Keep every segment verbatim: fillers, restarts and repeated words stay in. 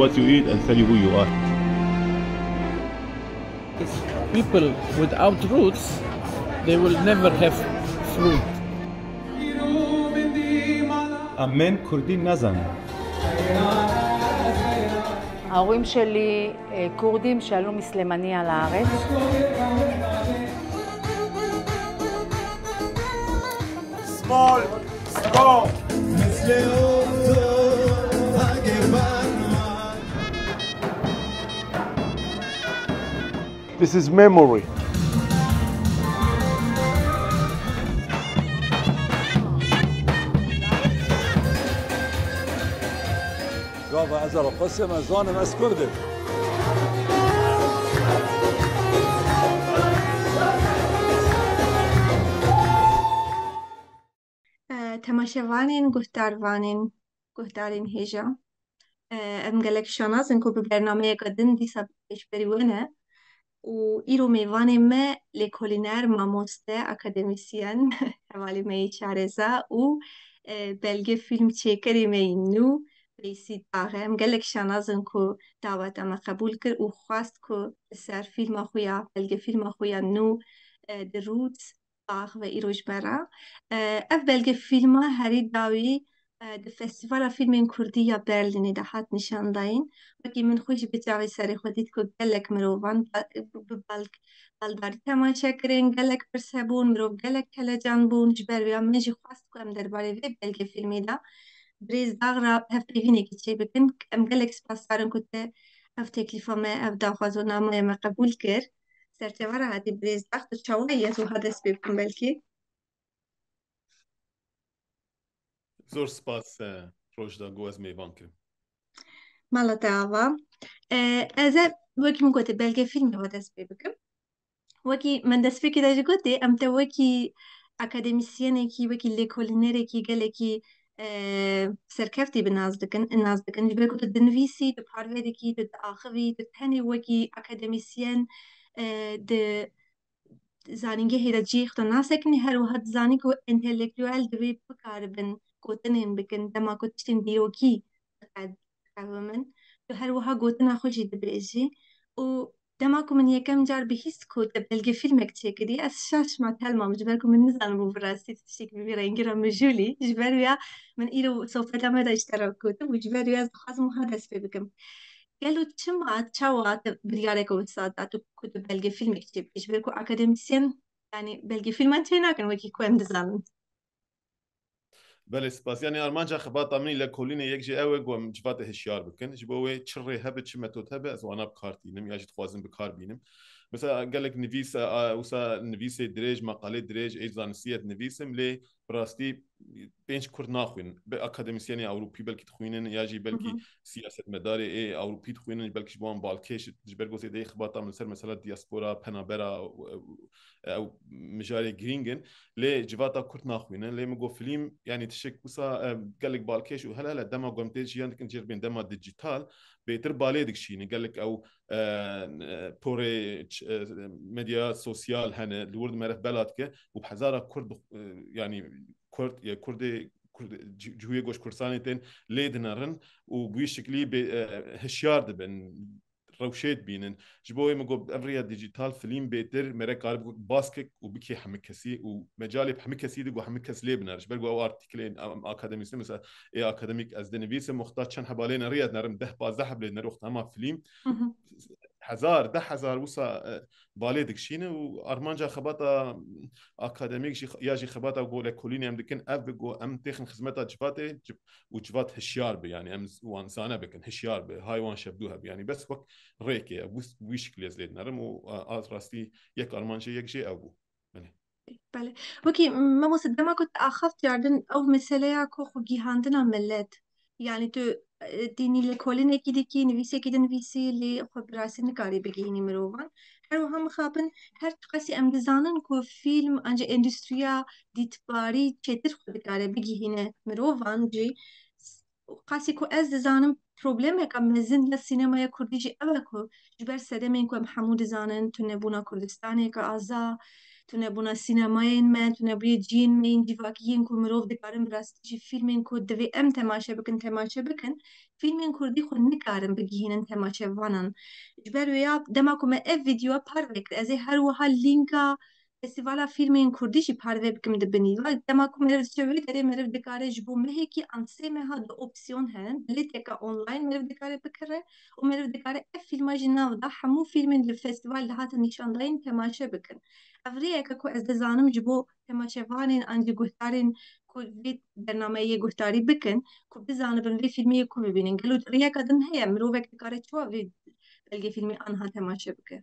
What you eat and tell you who you are. People without roots, they will never have fruit. Em Kurdî nezanin. ההורים שלי, אה, כורדים, שעלו מסלמניה לארץ. Small, small. This is memory. Gava ez Alqosê me zanim ez Kurd im. E, temaşevanên, guhdarvanên, guhdarên hêja. E, em gelek şanaz in ku bi bernameyeke din dîsa pêşberî we ne. Û îro mêvanê me lêkolîner, mamoste, akademîsyen, hevalê me yê şareza û, e, belge fîlm çêkerê me yî nû, Veysî Dax e. Em gelek şanaz in ku daweta me qebûl kir û xwest ku li ser fîlma xwe ya, belgefîlma xwe ya nû, e, The Roots, Dax ve îro ji me re. E, ev belgefîlma herî dawî, e, di Festîvala Fîlmên Kurdî ya Berlînê de hat nîşandayîn. Wekî min xwe jî bi çavê serê xwe dît ku gelek mirovan ba-, bi bal-, baldarî temaşe kirin, gelek pirs hebûn, mirov gelek kelecan bûn. Ji ber vêya min jî xwest ku em derbarê vê belgefîlmê de birêz Dax re hevpeyvînekî çêbikin. Em gelek spasdar in ku te ev teklîfa me, ev daxwazonameya me qebûl kir. Serçe ve re hatî birêz Dax, tu çawa yî ez wiha dest pê bikim belkî? Zor spas, e, Rojda, ku ez mêvan kirim. Mala te ava. E, ez ê, wekî min gotê, belgefîlmê xwe dest pê bikim. Wekî min destpêkê de jî gotê, em te wekî akademîsyenekî, wekî lêkolînerekî gelekî, e, serkeftî bi nas dikin, nas dikin. Ji ber ku tu dinivîsî, tu parve dikî, tu diaxivî, tu tenê wekî akademîsyen, e, di zanîngehê de cihê xwe nasekinî, her wiha dizanî ku entelektuel divê bikaribin gotinên bikin, dema ku tiştên dîrokî diqewimin. Tu her wiha gotina xwe jî dibêjî û dema ku min yekem car bihîst ku te belgefîlmek çêkirî, ez şaş ma, tel mam, ji ber ku min nizanibû bi rastî tu tiştekî bi vî rengî re mijûl î. Ji ber wîya min îro sohbeta me de ji te re gotin û ji ber wîya ez dixwazim wiha dest pê bikim. Gelo çima, çawa te biryareke wisa da tu ku tu belgefîlmek çêbikî? Ji ber ku akademîsyen, yanî belgefîlman çênakin wekî ku em dizanin. Belê, spas. Yanî armanca xebata min î lêkolînê yek jî ew e ku em civatê hişyar bikin. Ji bo wê çi rê hebe, çi metod hebe, ez wana bi kar tînim ya jî dixwazim bi kar bînim. Mesela gelek nivîs, a, wisa nivîsê dirêj, maqalê dirêj, ê zanistî ye dinivîsim, lê bi rastî pênc Kurd naxwînin. Bi akademîsyenê Ewropî belkî dixwînin ya jî belkî Hı hı. siyasetmedarê ê Ewropî dixwînin, belkî ji bo wan balkêş, ji ber ku zêdeyî xebata min li ser mesela diaspora, penabera, ew, ew mijarê girîng in. Lê civata Kurd naxwînin. Lê min got filîm, yanî tiştek wisa, e, gelek balkêş û hele hele dema ku em tê jiyan dikin, cêr bên dema dîjîtal, bêtir balê dikişînin. Gelek ew, e, porê ç-, e, medya sosyal hene, li wir di meriv bela dike û bi hezara Kurd, e, yanî Kurd, ya Kurdê, Kurd, ci-, cihûyê goş Kurdistanê tên lê dinerin û bi wî şiklî bê, e, hişyar dibin, rewşê dibînin. Ji bo wê min got, ev rêya dîjîtal filîm bêtir mere karib bas kik û bikê hemî kesî û mecalê bi hemî kesî de ku hemî kes lê binere. Ji ber ku ew artîklên, em, akademîsyen, mesela, ê akademîk ez dinivîsim, wexta çend hebalê ne rêya dinerim, deh pazdeh heb lê dinere, wexta hema filîm Hı hı. hezar, deh hezar wisa, e, balê dikişîne û armanca xebata akademîk jî ya jî xebata ku lêkolînê em dikin, ev bi ku em têxin xizmeta civatê, civ-, û civat hişyar bi, yanî em z-, wan zane bikin, hişyar bi, hay wan şevdû hebi. Yanî bes wek rêkê, wis-, wî şiklê ez lê dinerim û, a, a rastî yek armancê yek jê ew bû. Belê. Belê. Wekî mamoste, dema ku te axaft yardin, ew meseleya ku xwe gihandina millet, yanî tu, e, dînî lêkolînekî dikî, nivîsekî dinivîsî, lê xwe bi rastî nikarî bigihînî mirovan. Her wiha mixabin, her çiqasî em dizanin ku fîlm ancî endûstriya dîtbarî çêtir xwe dikare bigihîne mirovan jî, qasî ku ez dizanim problemeka mezin ya sînemaya kurdî jî ew e ku ji ber sedemên ku em hemû dizanin, tunebûna Kurdistaneke aza, tunebûna sînemayên me, tunebûyê ciyên me yên civakî yên ku mirov dikarin bi rastî jî fîlmên ku divê em temaşe bikin, temaşe bikin, fîlmên kurdî xwe nikarin bigihînin temaşevanan. Ji ber wê ya dema ku me ev vîdyoya parve kir, ez ê her wiha lînka Festîvala Fîlmên Kurdî jî parve bikim di binî. Dema ku meriv diçe wê derê, meriv dikare ji bo mehekî an sê meha du opsiyon hene. Belê teka online meriv dikare bikire û meriv dikare ev fîlma jî nav da hemû fîlmên li festîval de hatin nîşandayîn temaşe bikin. Ev rêyeke ku ez dizanim ji bo temaşevanên an jî guhdarên ku vê bernameyê guhdarî bikin, ku bizanibin vê fîlmê yê ku bibînin. Gelo rêyeka din heye, mirovek dikare çawa vê belgê fîlmê anha temaşe bike?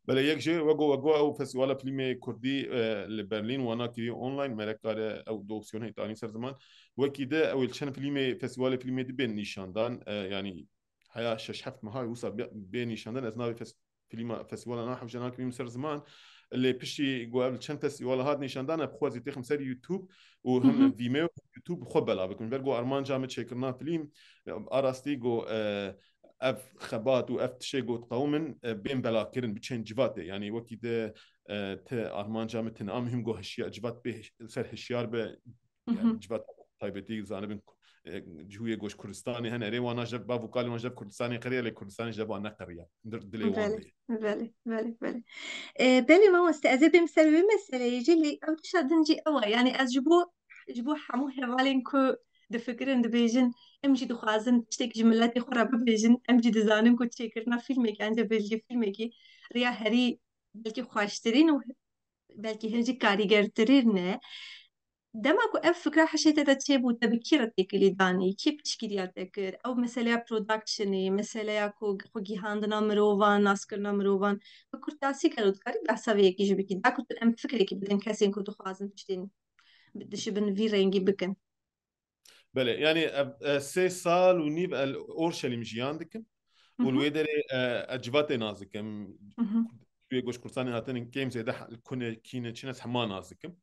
Belê, yek jê wego, wego ew festîvala fîlmê kurdî, e, li Berlîn wana kiriye online, merek kare ew du opsiyonê tanî ser ziman. Wekî de ew li çend fîlmê, festîvalê fîlmê dibên nîşandan, e, yanî heya şeş heft meha wisa bê, bê nîşandan, ez navê fes-, fîlma, festîvala na hewce nakirîm ser ziman. Lê piştî ku ev li çend festîvala hat nîşandan, ev xwe zî têxim ser YouTube û Hı him hı. Vimeo, YouTube xwe belav bikim. Ber ku armanca min çêkirina fîlm, e, a rastî ku, e, ev xebat û ev tiştê ku diqewimin, e, bên belakirin, biçên civatê. Yanî wekî de, e, ti armanca min tune a muhîm ku hişya-, civat bê hiş-, ser hişyar be, Hı yanî hı. civat taybetî zanibin, e, cihûyê goş Kurdistanê hene. Erê wana jev, bav û kalên wan jev Kurdistanê qeriya, lê Kurdistanê jev wan neqeriya. Dir-, dilê wan Belê, bê. belê, belê, belê. E, belê mamoste, ez ê bêm ser wê meseleyê jî, lê ew tişta din jî ew e. Yanî ez ji bo, ji bo hemû hevalên ku difikirin, dibêjin, em jî dixwazin tiştek ji miletê xwe re bibêjin, em jî dizanin ku çêkirina fîlmekî, ancî belgê fîlmekî riya herî belkî xweştirîn û belkî hin jî karîgertirîn e. Dema ku ev fikra hişê te de çêbû, te bi kî re têkilî danî, kî piştgiriya te kir? Ew meseleya productionê, meseleya ku xwe gihandina mirovan, naskirina mirovan, bi kurtasî gelo dikarî behsa vê yekê jî bikî? Da ku tu em fikrekî bidin kesên ku dixwazin tiştên bi-, dişibin vî rengî bikin. Belê, yanî ev, e, sê sal û nîv el Orşelîm jiyan dikim. Û li Hı hı. wê derê, e, ez civatê nas dikim. Hı hı. Wê goş Kurdistanê hatinin kêm zêde he-, kune, kîne, çin ez hema nas dikim.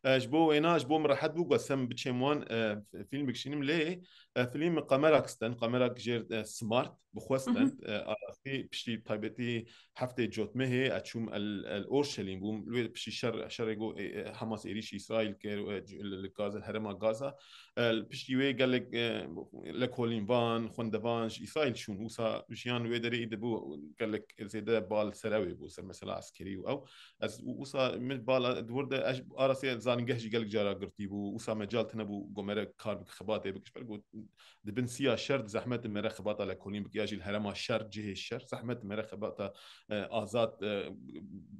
E, ji bo wêna, ji bo min rehet bû, ku ez sem biçêm wan, e, f-, fîlm bikişînim. Lê, e, fîlm kamerak stend, kamerak jêr, e, smart, bi xwe Hı hı. stend. E, a rastî piştî taybetî heftê cotmehê, ez çûm el, el Orşelîm bûm. Li wê piştî şer, şerê ku, e, e, Hamas êrîşî Îsraîl kir, e, c-, li, li Gaza, herêma Gaza. E, li piştî wê gelek, e, lekolînvan, xwendevan ji Îsraîl çûn. Wisa jiyan wê derê î dibû gelek zêde bal ser ew ê bû, ser mesela eskerî û ew. Ez û wisa min bala di wir de ez a rastî zanîngeh jî gelek cara girtî bû. Wisa mecal tune bû ku mere kar bike, xebatê bike. Ji ber ku di bin siya şer di zehmet mere xebata lekolîn bike ya jî li herêma şer, cihê şer, zehmet mere xebata, e, azad, e,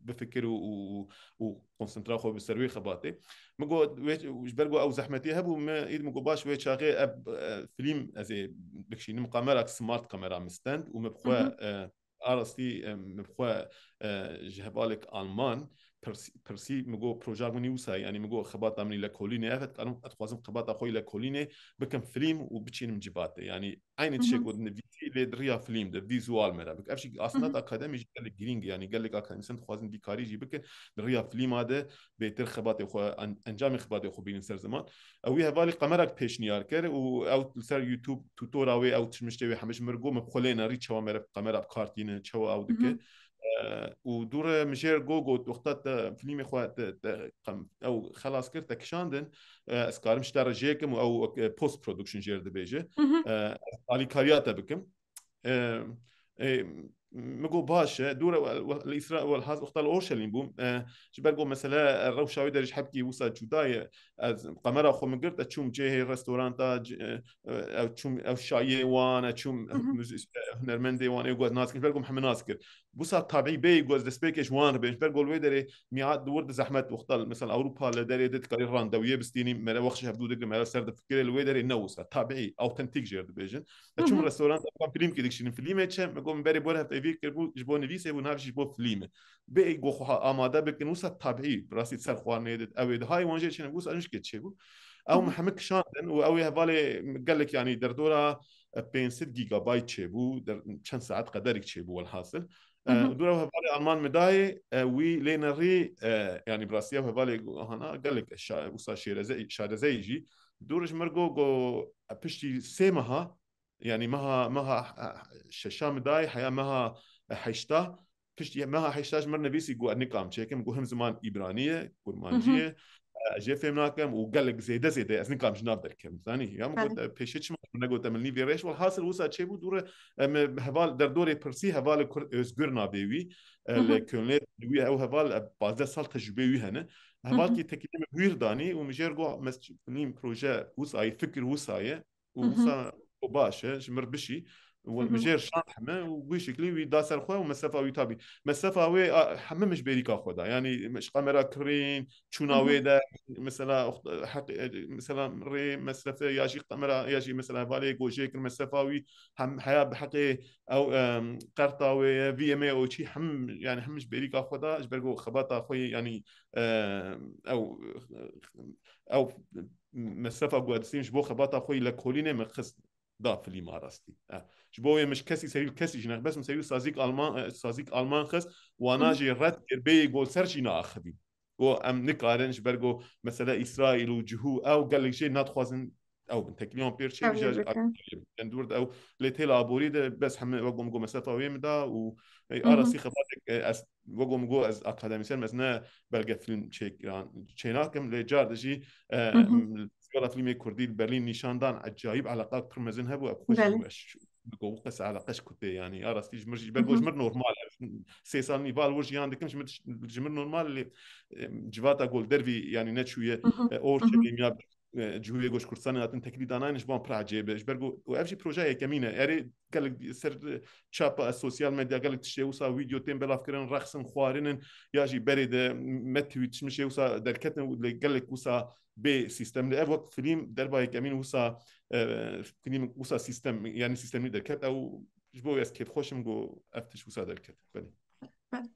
bifikir û, û, û konsentra xwe bi ser wê xebatê. Min got, wê, ji ber ku ew zehmetî hebû, min îd min got, baş, wê çaxê ev, e, fîlm ez ê bikişînim, kamerak smart kamera min stend û min bi Hı xwe, hı. e, a rastî, e, min bi xwe, e, ji hevalek Alman pirs-, pirsî, min got, proja min wisa, yanî min got, xebata min î lekolînê, ev, ez dikarim, ez dixwazim xebata xwe yî lekolînê bikim fîlm û biçînim civatê. Yanî Eynî Hı tiştê hı. ku dinivîsî lê di riya fîlm de, vîzual mere bik. Ev jî Hı hı. aslında akademî jî gelek girîng e, yanî gelek akademîsyen dixwazin vî karî jî bikin, di riya fîlma de bêtir xebatê xwe, en-, encamê xebatê xwe bînin ser ziman. Ew wî hevalî kamerak pêşniyar kir û ew li ser YouTube tutora wê, ew tişmiştê wê hemî ji mir got, min bi xwe lê nerî çawa mere kamera bi kar tînin, çawa ew Hı dike. hı. E, û dû re min jê re got, got, wexta te fîlmê xwe te, te, qem-, ew xelas kir, te kişandin, e, ez karim ji te re jê kim û ew, e, post production jê re dibêje. Hı hı. E, ez alîkariya te bikim. E, e, min got, baş e, dû re we, we, li Îsra-, welhaz wexta li Orşelîm bûm. E, ji ber got mesele, e, rewşa wê derê ji hebkî wisa cuda ye. Ez kamera xwe min girt, ez çûm cihê restoranta, c-, e, e, ew çûm, ew şayiyê wan, ez çûm Hı hı. muzî-, e, hunermendê wan, ê got ez nas dikim, ji ber got min hemî nas kir. Wisa tabî bêyî ku ez destpêkê ji wan re bêm. Ji ber ku li wê derê miad di wir de zehmet wexta, mesela Ewropa li derê de dikarî randewiyê bistînî, mere wext ji hevdû digre, mere ser difikirê, li wê derê ne wisa. Tabî, awtentîk jê re dibêjin. Ez Hı çûm hı. restoranta, wan fîlmkî dikişînim. Fîlmê çi? Me got, min berê bor heft evî kiribû, ji bo nivîsê bû, nav jî ji bo fîlmê. Bêyî ku xwe amade bikin, wisa tabî, bi rastî ser xwarinê de, ew ê dihayê wan jê çêne, wisa nişkê çêbû. Ew Hı hı. min hemik kişandin û ew ê hevalê gelek, yanî derdora, e, pênc sed gigabayt çêbû, der-, çend saet qederek çêbû welhasil. Hı E, hı. Dûra ew hevalê Alman min dayê, e, wî lê nerî, e, yanî bi rastî ew hevalê hana gelek şa-, wisa şêreze-, şarezeyî jî, Dûr ji mir got, got, piştî sê meha, yanî meha, meha şeşa min dayê, heya meha heşta, piştî meha heşta ji mir nivîsî, got, ez nikam çêkim, got, him ziman îbranî ye, kurmancî ye, ez jê fêm nakim û gelek zêde zêde ez nikam ji nav derkevim, zanî? Ya min got, pêşê çima min negot, em li nîvê rêş? Welhasil wisa çêbû, dûre em heval derdorê pirsî, hevalê Kurd Özgür navê wî, e, li Kölnê, wî ew heval, e, pazdeh sal tecrûbê wî hene. Hevalkî teklîfê min wîr danî û min jê re got, mes-, nîm proje wisa ye, fikir wisa ye û wisa got, baş e, ji mir bişî. Û min jê re şand heme û wî şeklî wî da ser xwe û mesrefa wî tabî. Mesrefa wê, a, heme min ji bêrîka xwe da. Yanî ji qamera kirîn, çûna wê de, mesela, heq-, e, mesela rê mesrefe ya jî qamera ya jî mesela hevalê gojê kir mesrefa wî hem heya bi heqê ew, em, qerta wê ye, V M A û çî hem, yanî hem ji bêrîka xwe da, ji ber ku xebata xwe yê, yanî, em, ew, ew mesrefa ku ez distînim ji bo xebata xwe yî lekolînê min xist da filîma rastî. Eh, ji bo wê min ji kesî serî li kesî jî nex-, bes min serî sazîk Alman, eh, sazîk Alman xist, wana jî red kir, bêyî gol ser jî naaxivî. Got, em nikarin ji ber ku mesele Îsraîl û cihû ew gelek jê nadixwazin ew bin. Teklîfan pêr çê, em jî bikin. Em dûr de ew lê têla aborî de bes heme wek min got mesrefa wê min da û, e, arastî xebatek, e, ez wek min got ez akademîsyen, ez ne belge film çêkiran, çênakim, lê car de jî, e, Festîvala Filmê Kurdî li Berlîn nîşan dan, ecayîb eleqa pir mezin hebû, ev xweş bû. Ez got, qes eleqe ji ku tê, yanî, ya rastî ji mir jî, ji ber ku ji mir normal e. Sê sal nîval wir jiyan dikim, ji mir, ji mir normal, lê, e, civata gol dervî, yanî, neçûye, e, orçe ya, e, cihûyê goş Kurdistanê hatin teklîf danayne, ji wan pir ecêb e. Ji ber ku, û ev jî projeya yekemîn e. Erê, gelek ser, e, çapa, e, sosyal medya, gelek tiştê wisa, vîdeo tên belavkirin, reqsin, xwarinin, ya jî berê de me tweet, ji min jê wisa derketin û lê gelek wisa bê sîstem. Lê ev wek filîm derba yekemîn wisa, e, filîm wisa sîstem, yanî sîstemî derket. Ew ji bo ez kêfxweş im ku ev tişt wisa derket. Belê. Belê.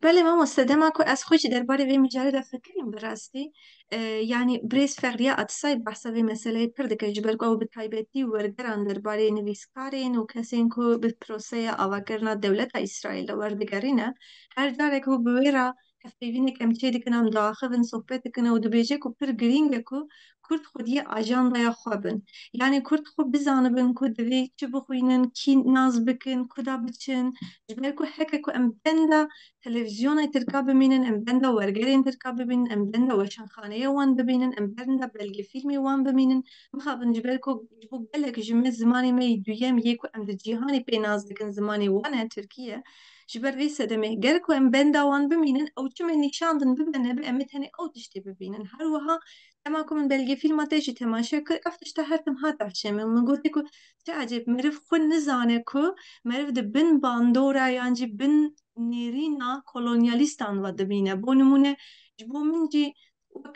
Belê mamoste, dema ku ez xwe jî derbarê vê mijarê de fikirîm bi rastî, e, yanî birêz Fexriye Atisay behsa vê meseleyê pir dike, ji ber ku ew bi taybetî wergeran derbarê nivîskarên û kesên ku bi proseya avakirina dewleta Îsraîl de werdigerîne, her carek û bi wê re hevpeyvînek em çê dikin, em diaxivin, sohbet dikin û dibêje ku pir girîng e ku Kurd xwediyê ajandaya xwe bin. Yanî Kurd xwe bizanibin ku divê çi bixwînin, kî nas bikin, kuda biçin. Ji ber ku heke ku em benda televîzyonê Tirka bimînin, em benda wergerên Tirka bimînin, em benda weşanxaneyê wan bimînin, em benda belgefîlmê wan bimînin, mixabin ji ber ku ji bo gelek ji me zimanê me yê duyem yê ku em di cîhanê pê nas dikin zimanê wan e, Tirkî ye. Ji ber vê sedemê, ger ku em benda wan bimînin, ew çi me nîşan din bibe nebe, em ê tenê ew tiştê bibînin. Her wiha dema ku min belgefîlma te jî temaşe kir, ev tişta her tim hat pêşê min. Min gotê ku çi ecêb, meriv xwe nizane ku meriv di bin bandora yan jî bin nêrîna kolonyalîstan ve dimîne. Bo nimûne, ji bo min jî wek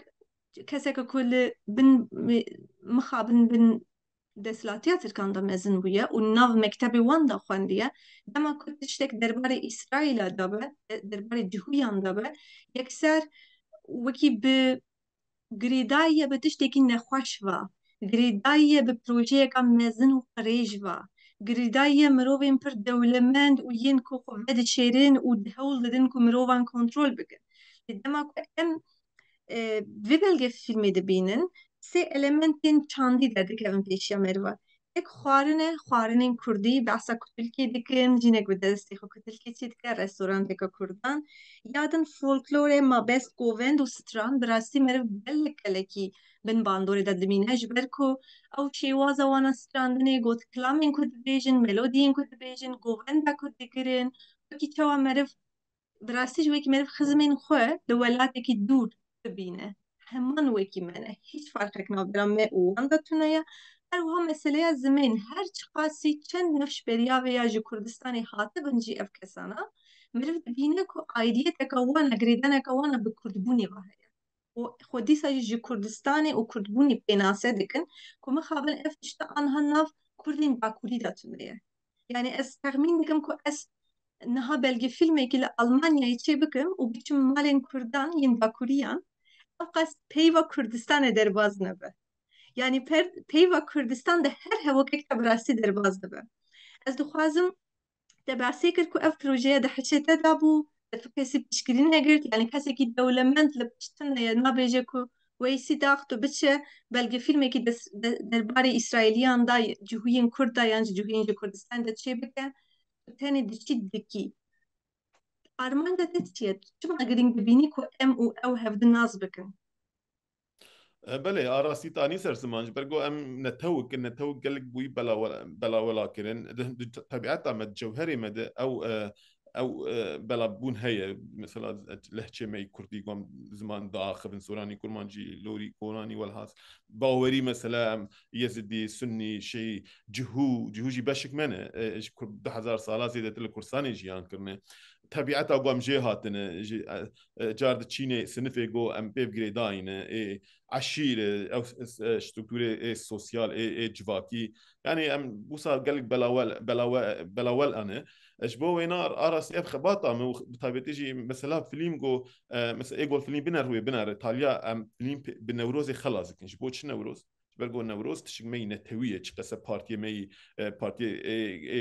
keseke ku li bin, mixabin bin desthilatiya Tirkan de mezin bûye û nav mektebê wan de xwendiye, dema ku tiştek derbarê Îsraîla de be, de-, derbarê cihûyan de be, yekser wekî bi girêdayî ye bi tiştekî nexweş ve, girêdayî ye bi projeyeka mezin û qirêj ve, girêdayî ye mirovên pir dewlemend û yên ku xwe vedişêrin û hewl didin ku mirovan kontrol bikin. Lê dema ku em e, vê belgefîlmê dibînin, sê elementên çandî derdikevin pêşiya meriva. Yek xwarin e, xwarinên kurdî, behsa kutilkê dikin, jinek bi destê xwe kutilkê çê dike, restoranteke kurdan. Ya din folklor e, mabest, govend û stran, bi rastî meriv gelek gelekî bin bandorê de dimîne, ji ber ku ew şêwaza wana strandinê, gotklamên ku dibêjin, melodiyên ku dibêjin, govenda ku digirin, wekî çawa meriv bi rastî jî wekî meriv xizmên xwe li welatekî dûr bibîne. Heman wekî me ne. Hîç ferqek navbera me û wan de tune ye. Her wiha meseleya zimên, her çiqasî çend nifş beriya vê ya ji Kurdistanê hatibin jî ev kesana, meriv dibîne ku aîdiyeteka wan e, girêdaneka wan e bi kurdbûnê ve heye. Û xwe dîsa jî ji Kurdistanê û kurdbûnê pênase dikin ku mixabin ev tişta anha nav kurdên bakurî de tune ye. Yani ez texmîn dikim ku ez niha belgefîlmekî li Almanyayê çê bikim û biçim malên kurdan yên bakuriyan, ew qas peyva Kurdistanê derbaz nebe. Yani per-, peyva Kurdistan di her hevokek de bi rastî derbaz dibe. Ez dixwazim, te behsê kir ku ev projeya di hiçê te de bû, te tu kesî piştgirî negirt, yani kesekî dewlemend li pişt tune ye, nabêje ku Weysî dax tu biçe belgefîlmekî des- de- derbarê Îsraîliyan da cihûyên Kurd da yan jî cihûyên ji Kurdistan de çêbike, tu tenê diçî dikî. Armanca te çi ye? Çima girîng dibînî ku em û ew hevdu nas bikin? E, belê, a rastî tanî ser ziman, ji ber ku em netewik in, netewik gelek bûyî belawe- belawela kirin. Di, di tebieta me, di cewherê me de ew, e, ew, e, belabûn heye. Mesela lehçê me yî kurdî, ku em ziman diaxivin, soranî kurmancî, lorî, koranî, welhas. Bawerî, mesela em yezidî, sunnî, şîî, cihû, cihû jî beşik me ne. E, ji Kur- du hezar sala zêdetir li Kurdistanê jiyan kirine. Tebieta ku em jê hatine, ji, e, e, car diçînê sinifê ku em pê bi girêdayî ne, ê eşîr e, ew s- s- e, strukturê ê sosyal, ê, ê civakî. Yanî em wisa gelek belawel, belawe, belawel ane. E, ji bo wêna a rastî ev xebata me û bi taybetî jî mesela filîm ku, e, mesela ê gol filîm biner wê binere, taliya em filîm pê- bi Newrozê xelas dikin. Ji bo çi Newroz? Ji ber ku Newroz tişik me yî netewî ye, çiqese partiyê me yî, e, partiyê, e, e,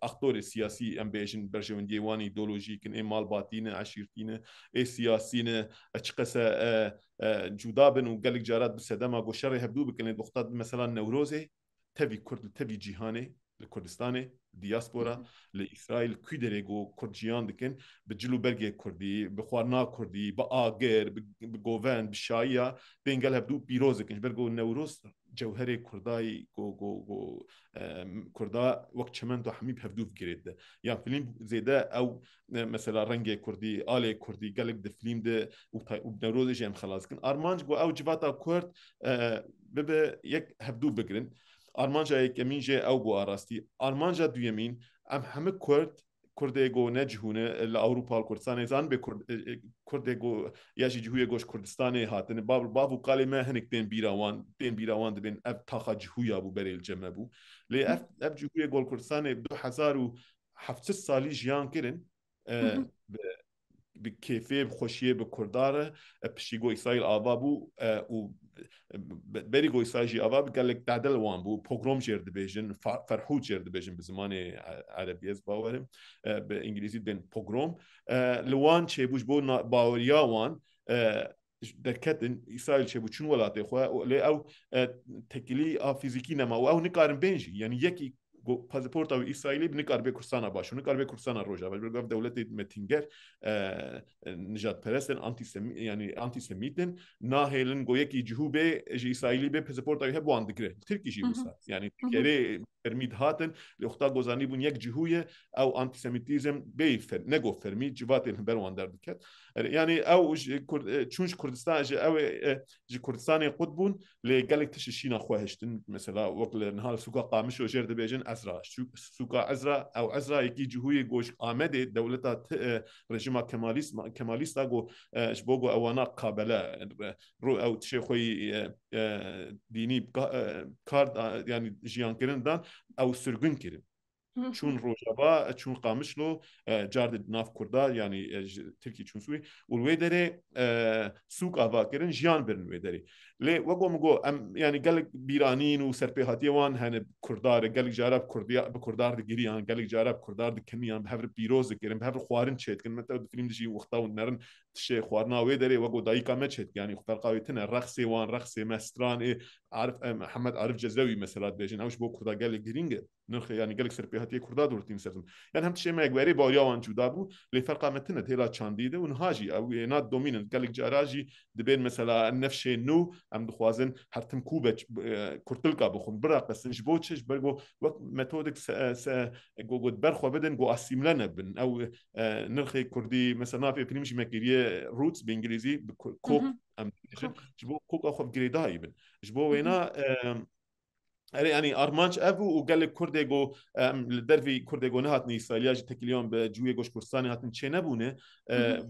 aktorê siyasî, em bêjin, berjewendiyê wan îdeolojîk in, ê malbatî ne, eşîrtî ne, ê siyasî ne, e, çiqese, e, e, cuda bin û gelek carat bi sedema ku şerê hevdû bikin, lê doxta mesela Newrozê tevî Kurd li tevî cîhanê, li Kurdistanê, diaspora, li Îsraîl, ku derê ku Kurd jiyan dikin, bi cil û bergê Kurdî, bi xwarina Kurdî, bi agir, bi, bi govend, bi şayiya, tên gel hevdû pîroz dikin. Ji ber ku Newroz cewherê Kurdayî, ku, ku, ku, em, Kurda wek çimento hemî bi hevdû bi girê dide. Yan filîm zêde ew, e, mesela rengê Kurdî, alê Kurdî, gelek di filîm de û tay- û Newrozê jî em xelas dikin. Armanc ku ew civata Kurd, e, bibe yek hevdû bigirin. Armanca yekemîn jê ew bû a rastî. Armanca duyemîn, em hemî Kurd, Kurdê ku ne cihû ne, li Ewropa, li Kurdistanê, zanibê Kurd, e, e, Kurdê ku ya jî cihûyê ku ji Kurdistanê hatine. Bav, bav û kalê me hinek tên bîra wan, tên bîra wan dibên ev taxa cihûya bû, berê li cem me bû. Lê ev, ev cihûyê ku li Kurdistanê du hezar û heft sed salî jiyan kirin, e, bi, bi kêfê, bi xweşiyê, bi Kurda re, e, piştî ku Îsraîl ava bû, e, û be- berî ku Îsraîl jî ava bû, gelek tedel wan bû, pogrom jêr dibêjin, fa- ferhûd jêr dibêjin bi zimanê, e, erebî, ez bawerim, e, bi îngilîzî dibên pogrom. E, li wan çêbû ji bo na- baweriya wan, e, derketin, Îsraîl çêbû çûn welatê xwe, û lê ew, e, tekilî a fîzîkî nema û ew nikarin bên jî. Yanî yekî go- pasaporta wî Îsraîlî bi nikar bê Kurdistana baş û nikar bê Kurdistana Rojava. Ji ber ku ev dewletê metînger, e, nijadperest in, antisemi-, yanî antisemît in, nahêlin ku yekî cihû bê, ji Îsraîlî bê, pasaporta wî hebe wan digire. Tirkî jî wisa. Yanî Tirkiye rê fermî dihatin, lê wexta ku zanîbûn yek cihû ye, ew antisemîtîzm bêyî fer-, ne ku fermî, civatên li ber wan derdiket. Yanî ew ji Kurd-, e, çûn ji Kurdistan, ji ew ê, e, ji Kurdistanê qut bûn, lê gelek tişt şîna xwe hiştin. Mesela wek li niha li sûka Qamişlo jêr dibêjin Ezra. Sû-, sûka Ezra, ew Ezra yekî cihûyê ku ji Amedê dewleta ti-, e, rejîma Kemalîst-, Kemalîsta ku, e, ji bo ku ewana qabele, e, ro-, ew tişê xwe yî, e, e, dînî ka-, e, kar da, yanî jiyankirin dan, ew sirgûn kirin. Çûn Rojava, çûn Qamişlo, e, car di nav Kurda, yanî, e, ji Tirkî çûn Sûrî. Û li wê derê, e, sûk ava kirin, jiyan birin wê derê. Lê wek min got, em, yanî gelek bîranîn û serpêhatiyê wan hene Kurda re, gelek cara bi Kurdiya, bi Kurdar digiriyan, gelek cara bi Kurdar dikeniyan, bi hev re pîroz dikirin, bi hev re xwarin çêdikin. Mesela di filîm de jî wexta hûn nerin tişê xwarina wê derê, wek got dayika me çêdike, yanî ferqa wê tune, rexsê wan, rexsê me, stranê, Arif, e, Mihemed Arif Cezrewî mesela dibêjin, ew ji bo Kurda gelek girîng e. Nirxê, yanî gelek serpêhatiyê Kurda dûrtîn ser ziman. Yanî hem tişê me yek berê baweriya wan cuda bû, lê ferqa me tune têla çandî de û niha jî ew ê na domînin gelek cara jî dibên mesela nefşê nû, em dixwazin her tim kû be, e, kurtilka bixwin, biraqesin. Ji bo çi? Ji ber ku wek metodek se-, se-, ku, ku ber xwe bidin, ku asîmle nebin. Ew, e, nirxê Kurdî, mesela navê filmî jî me kiriye Roots bi îngilîzî, bi ku-, kok, em dibêjin. Ji bo koka xwe bi girêdayî bin. Ji bo wêna, e, Erê, yanî armanc ev bû û gelek Kurdê ku, em, li dervî Kurdê ku nehatine Îsraîliya jî tekiliyan bi cihûyê ku ji Kurdistanê hatin çênebûne, e,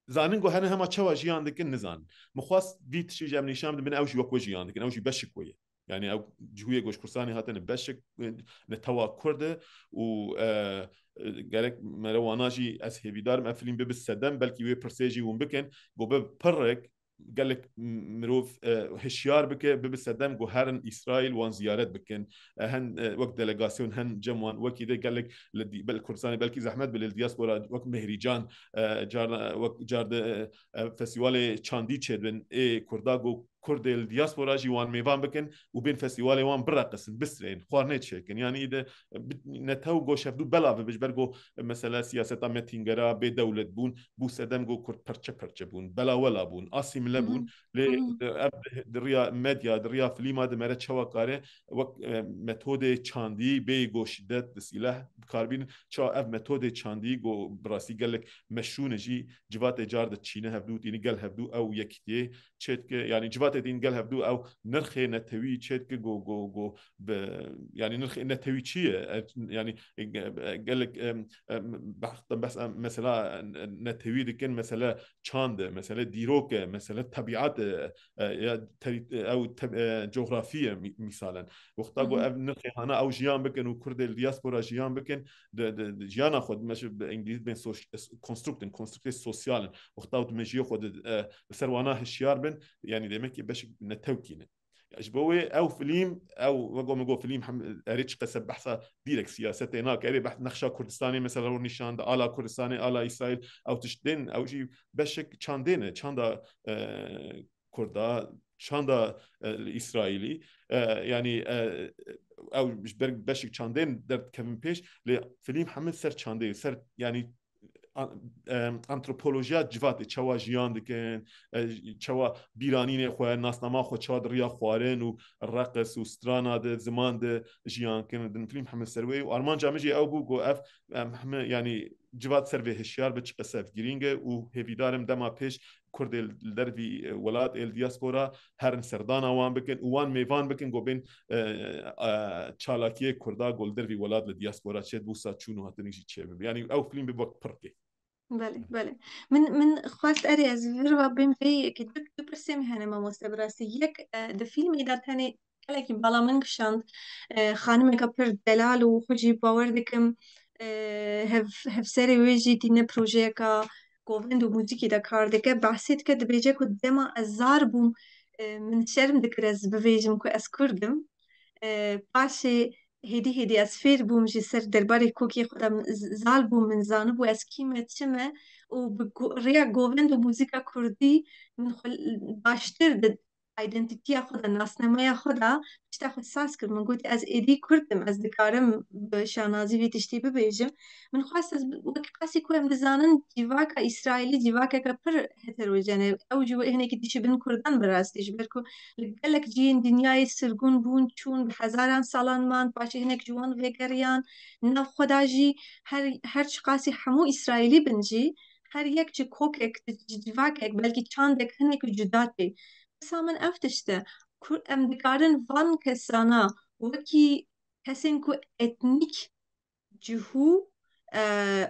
zanin ku hene hema çawa jiyan dikin nizanin. Min xwest vî tiştî ji em nîşan bidin, ew jî wek we jiyan dikin, ew jî beşik we ye. Yanî ew cihûyê ku ji Kurdistanê hatine beşik, e, netewa Kurd e û, e, e, gerek mere wana jî ez hêvîdar im ev filîm bibe sedem, belkî wê pirsê jî hûn bikin, ku bibe pirrek, gelek mirov, e, hişyar bike, bibe sedem ku herin Îsraîl wan ziyaret bikin. E, hen, e, wek delegasyon hen cem wan wekî de gelek li dî-, bel Kurdistanê belkî zehmet bile li diaspora wek Mehrîcan, e, carna, wek car de, e, e, festîvalê çandî çêdibin ê Kurda ku Kurdê li diaspora jî wan mêvan bikin û bên festîvalê wan bireqisin, bisrên, xwarinê çêkin. Yanî î de, e, bi-, netew goşevdû bela bibe ji ber ku, e, mesela siyaseta metîngera bê dewlet bûn, bû sedem ku Kurd perçe perçe bûn, belawela bûn, asîmile bûn. Lê, e, ev di, di riya medya, di riya filîma de mere çawa kare wek, e, metodê çandî bê go şidet, bi sîleh bikarbînin. Çawa ev metodê çandî go bi rastî gelek meşûn e jî civatê car de çîne hevdû, tînî gel hevdû ew yekîtiyê çêdike. Yanî civatê din gel hevdû ew nirxê netewî çêdike go, go, go bi, yanî nirxê netewî çi ye? E, yanî, e, e, gelek, em, em, behs, behs, em, mesela netewî dikin, mesele çand e, mesele dîrok e, mesele tebiat e, e, ya terî-, e, ew te-, e, coxrafî ye mî-, mîsalen. Wexta ku ev nirxê hana ew jiyan bikin û Kurdê li diaspora jiyan bikin, di, di, di jiyana xwe, me ji bi îngilîz bên soş-, es-, constructing, constructê sosyal in. Wexta ku tu mejiyê xwe di, e, li ser wana hişyar bin, yanî demek ki beşek netewkî ne. Ya ji bo wê ew filîm, ew wego me got filîm hem erê çi qese behsa dîrek siyasetê nake. Erê behs nexşa Kurdistanê mesela ro nîşan de, ala Kurdistanê, ala Îsraîl, ew tişt tên, ew jî beşek çandê ne, çanda, e, Kurda, çanda, e, Îsraîlî. E, yanî, e, ew ji ber beşek çandên derdikevin pêş, lê filîm hemî ser çandê, ser, yanî, a-, em, antropolojiya civatê, çawa jiyan dikin, e, çawa bîranînê xwe, nasnama xwe, çawa di riya xwarin û reqis û strana de, ziman de jiyan kirin. Din filîm hemî ser wê û armanca min jî ew bû ku ev, em, hemî, yanî civat ser vê hişyar be, çi qesev girîng e û hêvîdar im dema pêş Kurdê li dervî, e, welat ê li diaspora herin serdana wan bikin û wan mêvan bikin ku bên, e, e, çalakiyê Kurda ku li dervî welat li diaspora çêdibû, wisa çûn û hatinik jî çêbibe. Yanî ew filîm bi wek pirkê. Belê, belê. Min, min xwest erê ez vir ve bêm vê yekê du, du pirsê min hene mamoste bi rastî. Yek, e, di fîlmê de tenê gelekî bala min kişand. E, xanimeke pir delal û xwe jî bawer dikim, e, hev-, hevserê wê jî tîne projeyeka govend û muzîkî de kar dike. Behsê dike, dibêje ku dema ez zar bûm, e, min şerm dikir ez bivêjim ku ez Kurd im. E, paşê hêdî hêdî ez fêr bûm jî ser derbarê kokê xwe de min z-, zal bûm, min zanibû ez kî me, çi me û bi go-, rêya govend û muzîka kurdî min xwe l-, baştir di identitiya xwe de, nasnameya xwe de tişta xwe saz kir. Min got, ez êdî Kurd im, ez dikarim bi şanazî vî tiştî bibêjim. Min xwest ez bi-, wek qasî ku em dizanin civaka Îsraîlî civakeke pir heterojen e. Ew ji wê hinekî dişibin Kurdan bi rastî, ji ber ku li gelek cihên dinyayê sirgûn bûn, çûn, bi hezaran salan man, paşê hinek ji wan vegeriyan. Nav xwe de jî her, her çiqasî hemû Îsraîlî bin jî, her yek ji kokek, ji civakek, belkî çandek hinek cuda tê. Wisa min ev tişt e, ku em dikarin van kesana wekî kesên ku etnîk cihû, e,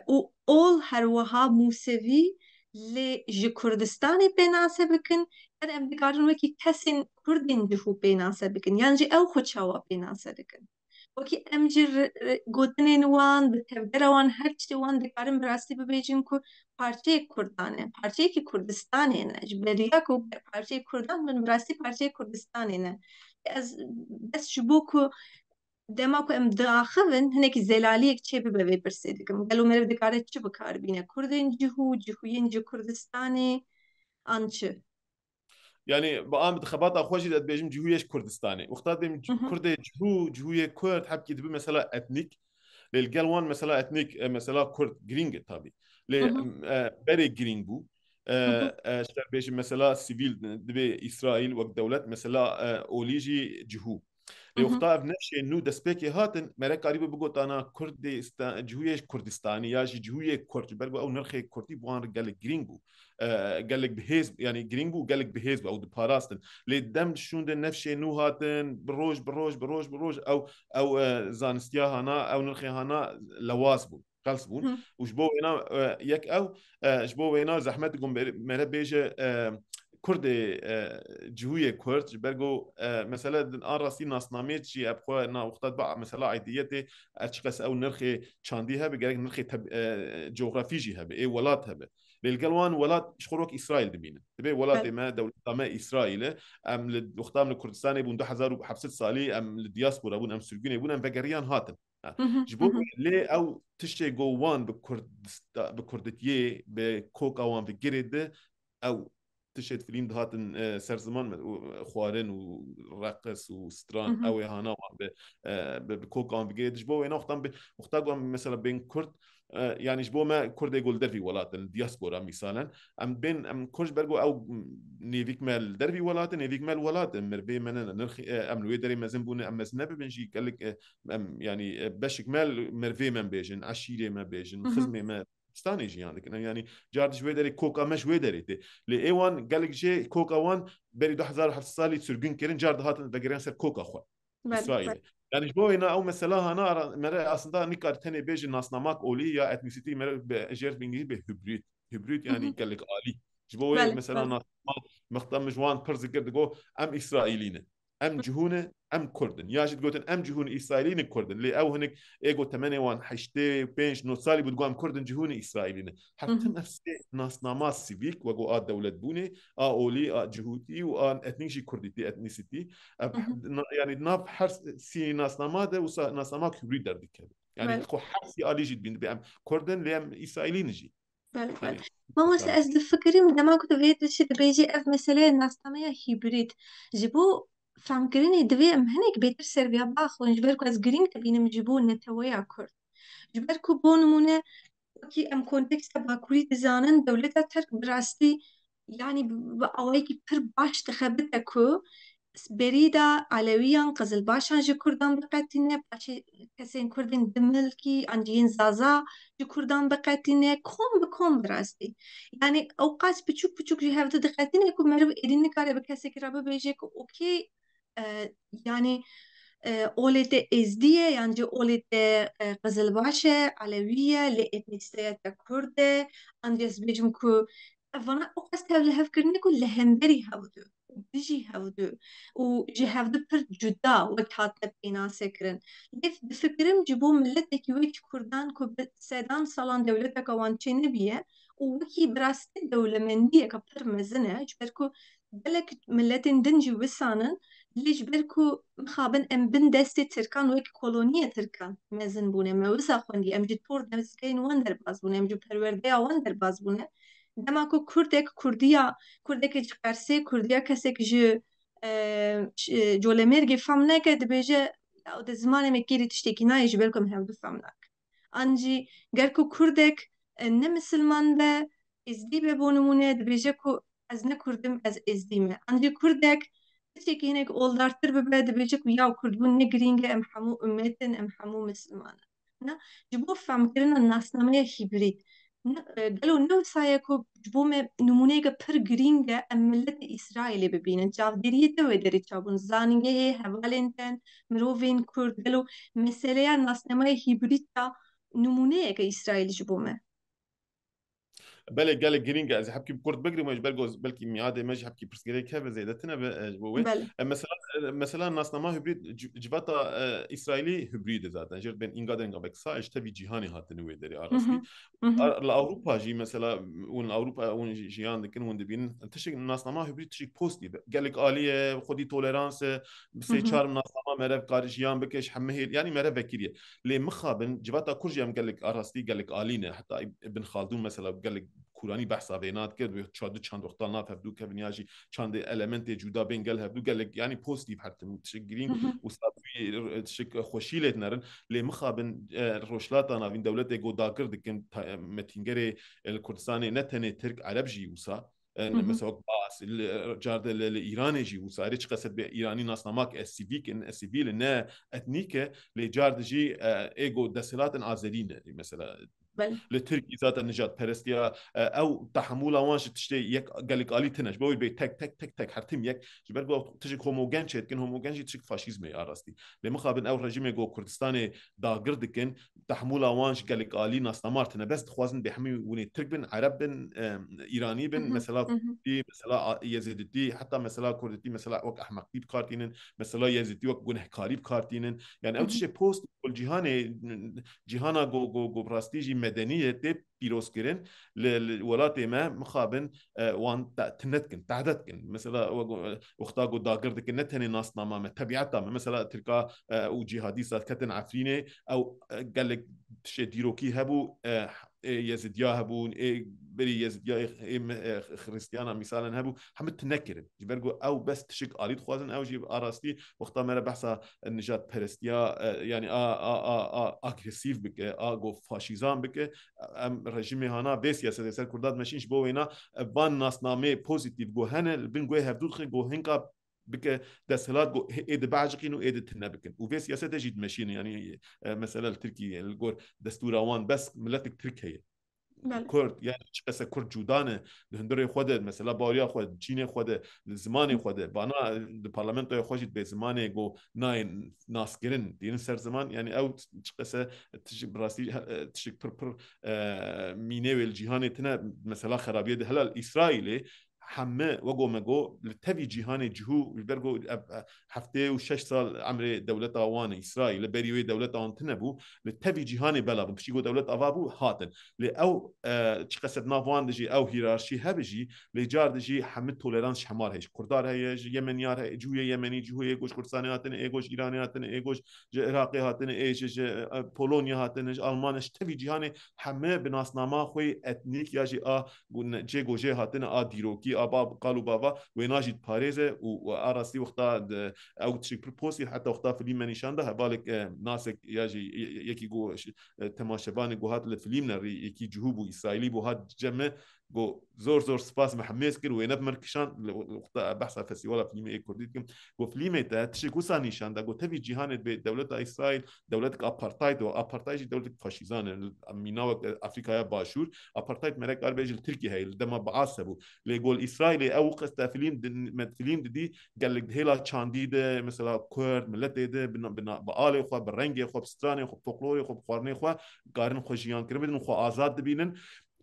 û ol her wiha Mûsevî lê ji Kurdistanê pênase bikin, yan em dikarin wekî kesên Kurdên cihû pênase bikin, yan jî ew xwe çawa pênase dikin? Wekî em ji ri-, ri-, gotinên wan, bi tevgera wan, her tiştê wan dikarin bi rastî bibêjin ku parçeyek Kurdan e, parçeyekî Kurdistanê ne. Ji beriya ku parçeyek Kurdan bin, bi rastî parçeyek Kurdistanê ne. Ez bes ji bo ku dema ku em diaxivin, hinekî zelaliyek çê bibe vê pirsê dikim. Gelo meriv dikare çi bi kar bîne? Kurdên cihû, cihûyên ji Kurdistanê an çi? Yanî, bi an bi xebata xwe jî de dibêjim cihûyê ji Kurdistanê. Wexta dibêm Hı hı. Kurdê cihû, cihûyê Kurd, hepkî dibi mesela etnîk. Lê li gel wan mesela etnîk, e, mesela Kurd girîng e tabî. Lê, Hı hı. e, berê girîng bû. E, Hı hı. e, ji te bêjim mesela sivîl dibê Îsraîl wek dewlet, mesela, e, olî jî cihû. Lê Hı hı. wexta ev nefşê nû destpêkê hatin, mere karîbû bigotana Kurdê sta-, cihûyê Kurdistanî ya jî cihûyê Kurd, ji ber ku ew nirxê Kurdî bi wan re gelek girîng bû. E, gelek bi hêz, yanî girîng bû, gelek bi hêz bû, ew diparastin. Lê dem şûnde nefşê nû hatin, bi roj, bi roj, bi roj, bi roj, ew, ew, e, zanistiya hana, ew nirxê hana lewaz bûn, qels bûn. Hı. Û ji bo wêna, e, yek ew, e, ji bo wêna zehmet dikim bê-, mere bêje, e, Kurdê, e, cihûyê Kurd, ji ber ku, e, mesele din a rastî nasnameyê çi, ev xwe na wexta dibe, mesela aidiyetê, her çiqas ew nirxê çandî hebe, gerek nirxê teb-, e, coxrafî jî hebe, ê welat hebe. Lê li gel wan welat ji xwe wek Îsraîl dibînin. Dibê welatê me, dewleta me Îsraîl e. Em li wexta em li Kurdistanê bûn, du hezar û heft sed salî em li diaspora bûn, em sirgûnê bûn, em vegeriyan hatin. Ha. Ji bo wê lê ew tiştê go wan bi Kurdista-, bi Kurditiyê, bi koka wan bi girê di, ew tiştê di filîm dihatin, e, ser ziman me, û, e, xwarin û reqis û stran, ew ê hana wan bi, e, bi, bi koka wan bi girê di. Ji bo wê wextan bi, wexta go em mesela bên Kurd, e, yani ji bo me Kurdê go li dervî welat in, li diaspora mîsalen, em bên, em Kurd ji ber go ew nêvîk me li dervî welat in, nêvîk me li welat in, mirvê me ne, nirxî, e, em li wê derê mezin bûne, em mezin nebibin jî, gelek, e, em, yani, e, beşik me, mervê me bêjin, eşîrê me bêjin, xizmê me, stanê jiyan dikin. Em, yani, car di ji wê derê koka me ji wê derê tê. Lê ê wan, gelek jê koka wan berî du hezar heft salî sirgûn kirin, car dihatin vegeriyan ser koka xwe. Belê, Îsraîlê. Belê. Yani, ji bo wêna ew mesela hana ara, mere aslında nikar tenê bêjin nasnamak olî ya etnisîtî, mere bi, jêr bi îngilîzî bê hibrid. Hibrid, yani, gelek alî. Ji bo wê mesela nasnamak, mexta min ji wan pirs dikir, digo, em Îsraîlî ne. Em cihû ne, em Kurd in. Ya jî digotin, em cihû ne, Îsraîlî ne, Kurd in. Lê ew hinek êgo temenê wan heştê pênc nod salî bû, digo em Kurd in, cihû ne, Îsraîlî ne. Her tim ev sê nasnama sivîk, wego a dewletbûnê, a olî, a cihûtî û a etnîk jî Kurdîtî, etnisîtî. Ev, na-, yani nav her sî nasnama de wisa nasnama Kurdî derdikeve. Yani xwe her sî alî jî dibîn, dibe em Kurd in, lê em Îsraîlî ne jî. Belê, belê. Mamoste, ez difikirim, dema ku tu vê tiştê dibêjî, ev meseleyê nasnameya hîbrîd, ji bo femkirinê divê em hinek bêtir ser vêya baxwin, ji ber ku ez girîng dibînim ji bo neteweya Kurd. Ji ber ku bo nimûne, wekî em konteksta Bakurî dizanin, dewleta Tirk bi rastî, yanî bi, bi awayekî pir baş dixebite ku berî de Elewiyan, Qizilbaşan ji Kurdan biqetîne, paşê kesên Kurdên Dimilkî an jî yên Zaza ji Kurdan biqetîne, kom bi kom bi rastî. Yanî ew qas piçûk piçûk ji hev di diqetîne ku meriv êdî nikare bi kesekî re bibêje ku okê, e, yanî, e, olê te Êzdî ye, yan jî olê te, e, Qizilbaş e, Elewî ye, lê etnîsiteya te Kurd e, an jî ez bêjim ku ev vana ew qas tev li hev kirine ku li hemberî hev du, dijî hev du û ji hev du pir cuda wek hatine pênase kirin. Lê difikirim ji bo miletekî wekî Kurdan ku bi sedan salan dewleteka wan çênebiye û wekî bi rastî dewlemendiyeke pir mezin e, ji ber ku gelek miletên din jî wisan in, lê ji ber ku mixabin em bin destê Tirkan wek koloniya Tirkan mezin bûne, me wisa xwendî, em ji tor dezgehên wan derbas bûne, em ji perwerdeya wan derbas bûne. Dema ku Kurdek, Kurdiya, Kurdekê ji Qersê, Kurdiya kesek ji, e, ş-, Colemêrgê fam neke, dibêje, "Ya, di zimanê me kêrî tiştekî nayê, ji ber ku em hevdu fam nakin." An jî ger ku Kurdek, e, ne misilman be, Êzdî be bo nimûne, dibêje ku ez ne Kurd im, ez Êzdî me. An jî Kurdek tiştekî hinek oldartir bibe, dibêje ku ya Kurdbûn ne girîng e, em hemû ummet in, em hemû misilman in. Na, ji bo femkirina nasnameya hîbrîd, ne, e, gelo ne wisa ye ku ji bo me nimûneyeke pir girîng e, em miletê Îsraîlê bibînin? Çavdêriyê te wê derê çabûn? Zanîngehê, hevalên te, mirovên Kurd, gelo meseleya nasnameya hîbrîd ya nimûneyeke Îsraîlî ji bo me? Belê, gelek girîng e. Ez hepkî bi kurt bigrim, ji ber ku belkî miadê me jî hepkî pirsgirêk hebe, zêdetir nebe, e, ji bo wê. Belê. E, mesela, e, mesela nasnama hibrid, ci-, civata, e, Îsraîlî hibrid e zaten. Jêr bên înga denga veksa, ji tevî cîhanê hatine wê derê a rastî. A, li Ewropa jî mesela, hûn li Ewropa hûn jî jiyan dikin, hûn dibînin. Tişik nasnama hibrid tişik pozitif e. Gelek alî ye, xwedî tolerans e, bi sê çar nasnama merev kar jiyan bike, ji hemî hêl, yanî merev vekirî ye. Lê mixabin, civata Kurd jî em gelek a rastî, gelek alî ne. Heta Îb-, Ibn Khaldun mesela gelek kûranî behsa vêna dikir, bi ça du çand wexta nav hevdû kevin ya jî çandê elementê cuda bên gel hevdû gelek, yanî pozitif her tim tişik girîng û sabî tişik xweşî lê dinerin. Lê mixabin, e, Rojhilata Navîn dewletê go dagir dikin, ta-, e, metîngerê, e, li Kurdistanê ne tenê Tirk, Ereb jî wisa. E, mesela wek Baas, li, car de li, li Îranê jî wisa, erê çiqas be Îranî nasnamak e sivîk in, e sivîl in, ne etnîk e, lê car de jî, e, êgo desthilat in Azerî ne, mesela. Belê. Li Tirkî zaten nijadperestiya, e, ew tehemûla wan ji tiştê yek gelek alî tine. Ji bo wê bê tek, tek, tek, tek, her tim yek. Ji ber ku tişik homogen çêdikin, homogen jî tişik faşîzmê ya rastî. Lê mixabin ew rejîmê ku Kurdistanê dagir dikin, tehmûla wan ji gelek alî nasnamar tine. Bes dixwazin bê hemî winê Tirk bin, Ereb bin, em, Îranî bin, mesela Kurdî, mesela a-, Yezidîtî, heta mesela Kurdîtî, mesela wek ehmeqî bi kar tînin, mesela Yezidî wek gunehkarî bi kar tînin. Yani ew tiştê post, cîhanê, cîhana go, go, go bi rastî jî medenî ye tê pîrozkirin, li, li welatê me mixabin, e, wan te-, tune dikin, tehde dikin. Mesela, we go-, wexta ku dagir dikin, ne tenê nasnama me, tebieta me. Mesela, Tirka, e, û cîhadî sa ketin Efrînê, ew, e, gelek tiştê dîrokî hebû, e, ê Yezidiya hebûn, ê berî Yezidiya, ê, ê me-, e, Xristiyana mîsalen hebû, hemû tune kirin. Ji ber ku ew bes tişik alî dixwazin, ew jî a rastî wexta me re behsa nijadperestiya, e, yanî a, a, a, a agresîf bike, a go faşîzan bike, em rejîmê hana vê siyasetê ser Kurda dimeşîn, ji bo wêna, e, van nasnameyê pozîtîf go hene, li bin guhê hevdû dixin, go hinka bike desthilat, go ê dibeeciqîn û ê di tune bikin. Û vê siyasetê jî dimeşînin, yanî, e, mesela li Tirkiyê, li gor destûra wan bes miletik Tirk heye. Belê. Kurd, yani çiqese Kurd cuda ne, di hundirê xwe de, mesela bawiya xwe, di çînê xwe de, di zimanê xwe de, vana, e, di parlamentoya xwe jî dibê zimanê go nayên naskirin, dînin ser ziman, yani ew çiqese tişik, bi rastî, e, tişik pir pir, e, mînê wê li cîhanê tine, mesela xerabiyê de helal Îsraîlê, heme wego me go li tevî cîhanê cihû, ji ber ku ev, e, heftê û şeş sal emrê dewleta wan e, Îsraîlê, berî wê dewleta wan tune bû, li tevî cîhanê belav bûn. Piştî ku dewlet ava bû, hatin. Lê ew, e, çiqeset nav wan de jî ew hîrarşî hebe jî, lê car de jî hemî tolerans ji hemar heye. Ji Kurdar heye, ji Yemeniyar heye, cihûyê Yemenî, cihûyê êgo ji Kurdistanê hatine, êgo ji Îranê hatine, êgo ji Iraqê hatine, ê ji, ji, e, Polonya hatine, ji Almanya, ji tevî cîhanê hemî bi nasnama xwe yê etnîk ya jî a gu-, ne-, cê gojê hatine, a dîrokî, a ba-, kal û bava, wêna jî diparêze û, û a rastî wexta di, ew tişik pir posî, heta wexta filîm me nîşan da, hevalek, e, nasek ya jî ye-, ye-, yekî go-, ş-, e, temaşevanê go hat li filîm ne rî, yekî cihû bû, Îsraîlî bû, hat cem me, go zor zor spas me hemêz kir, wê ne bi mir kişand, li, li wexta behsa festîvala filîmê ê kurdî dikim, go filîmê te tişik wisa nîşan da, go tevî cîhanê dibê dewleta Îsraîl, dewletek apartheid o, apartheid jî dewletek faşîzan e. Mîna wek Afrîkaya Başûr, apartheid mere kar bê jî li Tirkiyê heye, li dema Baas hebû. Lê gol Îsraîlê ew qeste filîm di-, me filîm didî, gelek di hêla çandî de, mesela Kurd, miletê de, bi na-, bi na-, bi alê xwe, bi rengê xwe, bi stranê xwe, bi folklorê xwe, bi xwarinê xwe, karin xwe jiyan kirin bidin, xwe azad dibînin.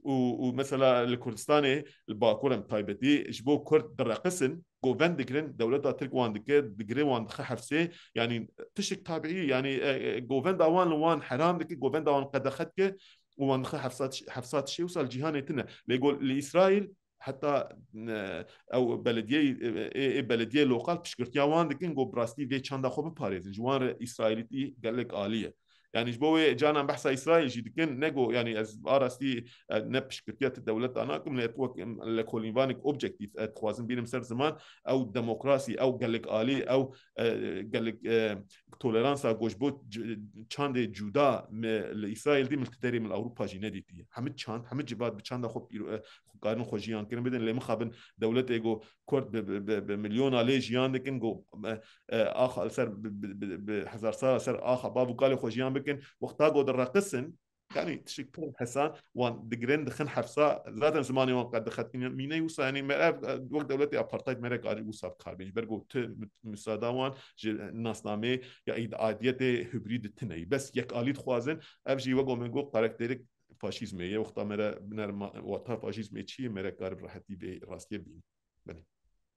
Û, û mesela li Kurdistanê, li Bakur em taybetî, ji bo Kurd direqisin, govend digirin, dewleta Tirk wan dike, digire wan dixe hefsê, yanî tişik tabiî, yanî, e, e, govenda wan li wan heram dike, govenda wan qedexe dike û wan dixe hefsa tiş-, hefsa tişê wisa li cîhanê tune. Lê go li Îsraîl heta, e, ew belediyeyê, e, e, e, belediyeyê lokal piştgirtiya wan dikin, go bi rastî vê çanda xwe biparêzin. Ji wan re Îsraîlîtî gelek alî ye. Yani ji bo wê canan behsa Îsraîl jî dikin, ne go, yani ez a rastî, e, ne piştgirtiya ti dewleta nakim, lê wek, em, lekolînvanek objektîf, e, dixwazim bînim ser ziman, ew demokrasî, ew gelek alî, ew, e, gelek, e, toleransa go ji bo c-, çandê cuda me li Îsraîl dî, min li derê min li Ewropa jî nedîtiye. Hemî çand, hemî civat bi çanda xwe pîro-, e, xwe karin xwe jiyan kirin bidin, lê mixabin dewletê go Kurd bi, bi, bi, bi milyona lê jiyan dikin, go, e, e, axa li ser bi, bi, bi, bi hezar sala ser axa bav û kalê xwe jiyan bikin, wexta go direqisin, yani tişik pir hesan wan digirin dixin hefsa, zaten zimanê wan qet dixetînin. Mîne wisa, yani me ev, e, wek dewletê apartheid mere karî wisa bi kar bîn. Ji ber go tu mü-, müsaada wan ji nasnamê ya îd-, aidiyetê hübrî di tine yî. Bes yek alî dixwazin, ev jî wego me go karakterik faşîzmê ye. Wexta mere biner ma-, wata faşîzmê çi ye, mere kar bi rehetî vê rastiyê bîn. Belê.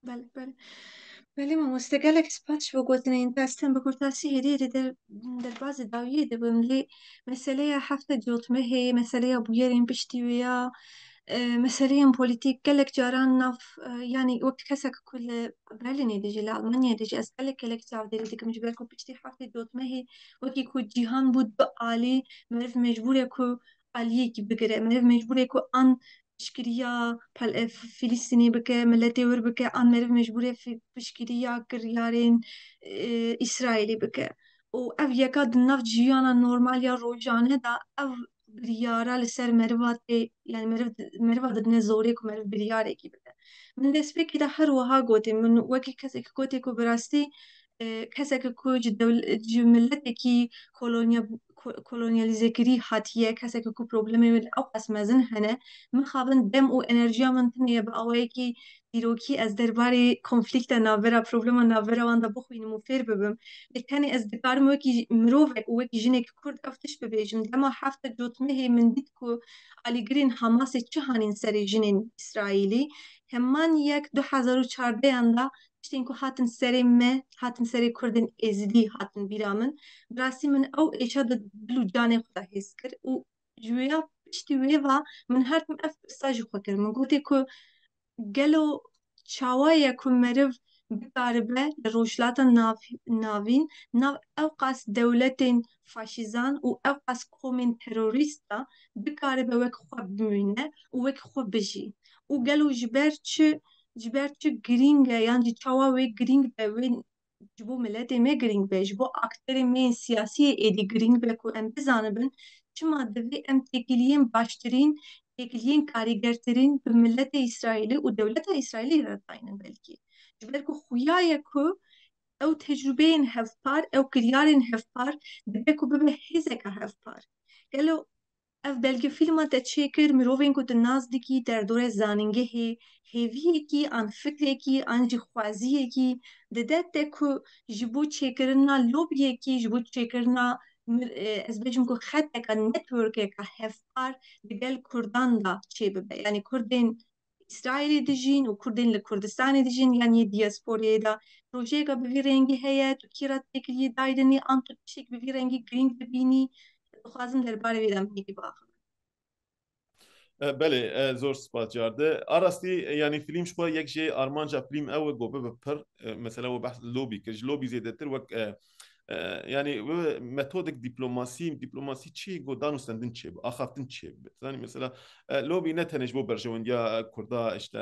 Belê, belê. Belê mamoste, gelek spas ji bo gotinên te. Ez tên bi kurtasî hêdî hêdî der-, derbazê dawiyê dibim, lê meseleya hefta cotmehê, meseleya bûyerên piştî wê ya, e, meseleyên polîtîk gelek caran nav, e, yanî wek kesek ku li Berlînê dijî, li Almanyayê dijî, ez gelek gelek çavdêrî dikim, ji ber ku piştî heftê cotmehê wekî ku cîhan bû du alî, meriv mecbûr e ku aliyekî bigire, meriv mecbûr e ku an piştgiriya pal-, e, Filistînê bike, miletê wir bike, an meriv mecbûr e fi-, piştgiriya kiryarên, e, Îsraîlê bike. Û ev yeka di nav jiyana normal ya rojane de ev biryara li ser meriva tê, yani meriv, meriva didine zorê ku meriv biryarekî bide. Min destpêkê de her wiha gotê, min wekî kesekî gotê ku bi rastî, e, kesekî ku ji dewl-, ji miletekî kolonya-, ko-, kolonyalîzekirî hatiye, kesekî ku problemê wê li ew qas mezin hene, mixabin dem û enerjiya min tune ye bi awayekî dîrokî ez derbarê konflîkta navbera, problema navbera wan de bixwînim û fêr bibim. Lê tenê ez dikarim wekî mirovek û wekî jinekî Kurd ev tişt bibêjim. Dema hefta cotmehê min dît ku alîgirên Hamasê çi hanîn serê jinên Îsraîlî, heman yek du hezar û çardeyan de tiştên ku hatin serê me, hatin serê Kurdên Êzidî hatin bîra min. Bi rastî min ew êşa di dil û canê xwe de hêz kir û ji wêya Piştî wê va min her tim ev pirsa ji xwe kir. Min gotê ku gelo çawa ye ku meriv bikaribe li Rojhilata Nav-, Navîn nav ewqas dewletên faşîzan û ewqas komên terorîst de bikaribe wek xwe bimîne û wek xwe bijî? Û gelo ji ber çi, ji ber çi girîng e, yan jî çawa wê girîng be, wê ji bo miletê me girîng be, ji bo akterê me yên siyasî yê êdî girîng be ku em bizanibin çima divê em têkiliyên baştirîn, têkiliyên karîgertirîn bi miletê Îsraîlî û dewleta Îsraîlî re daynin belkî. Ji ber ku xuya ye ku ew tecrûbeyên hevpar, ew kiryarên hevpar dibe ku bibe hêzeka hevpar. Gelo ev belgefîlma te çêkir, mirovên ku tu nas dikî derdorê zanîngehê, hêviyekî an fikrekî an jî xweziyekî dide te ku ji bo çêkirina lobiyekî, ji bo çêkirina mir-, e, ez bêjim ku xeteka, networkeka hevpar di gel Kurdan de çêbibe. Yanî Kurdên Îsraîlê dijîn û Kurdên li Kurdistanê dijîn yan yê diasporeyê de projeyeka bi vî rengî heye, tu kî re têkiliyê dayînî an tu tiştek bi vî rengî girîng dibînî? Dixwazim derbarê vê de min yekî biaxivim. E, belê, e, zor spas cardi. A rastî, e, yanî fîlm ji xwe yek jê armanca fîlm ew e ku bibe pir, e, mesela we behs lobî kir. Ji lobî zêdetir wek, e, e, yanî we metodik dîplomasî, dîplomasî çi ye ku dan û sendin çêbe, axaftin çêbe. Zanî mesela, e, lobî ne tenê ji bo berjewendiya, e, Kurda, işte,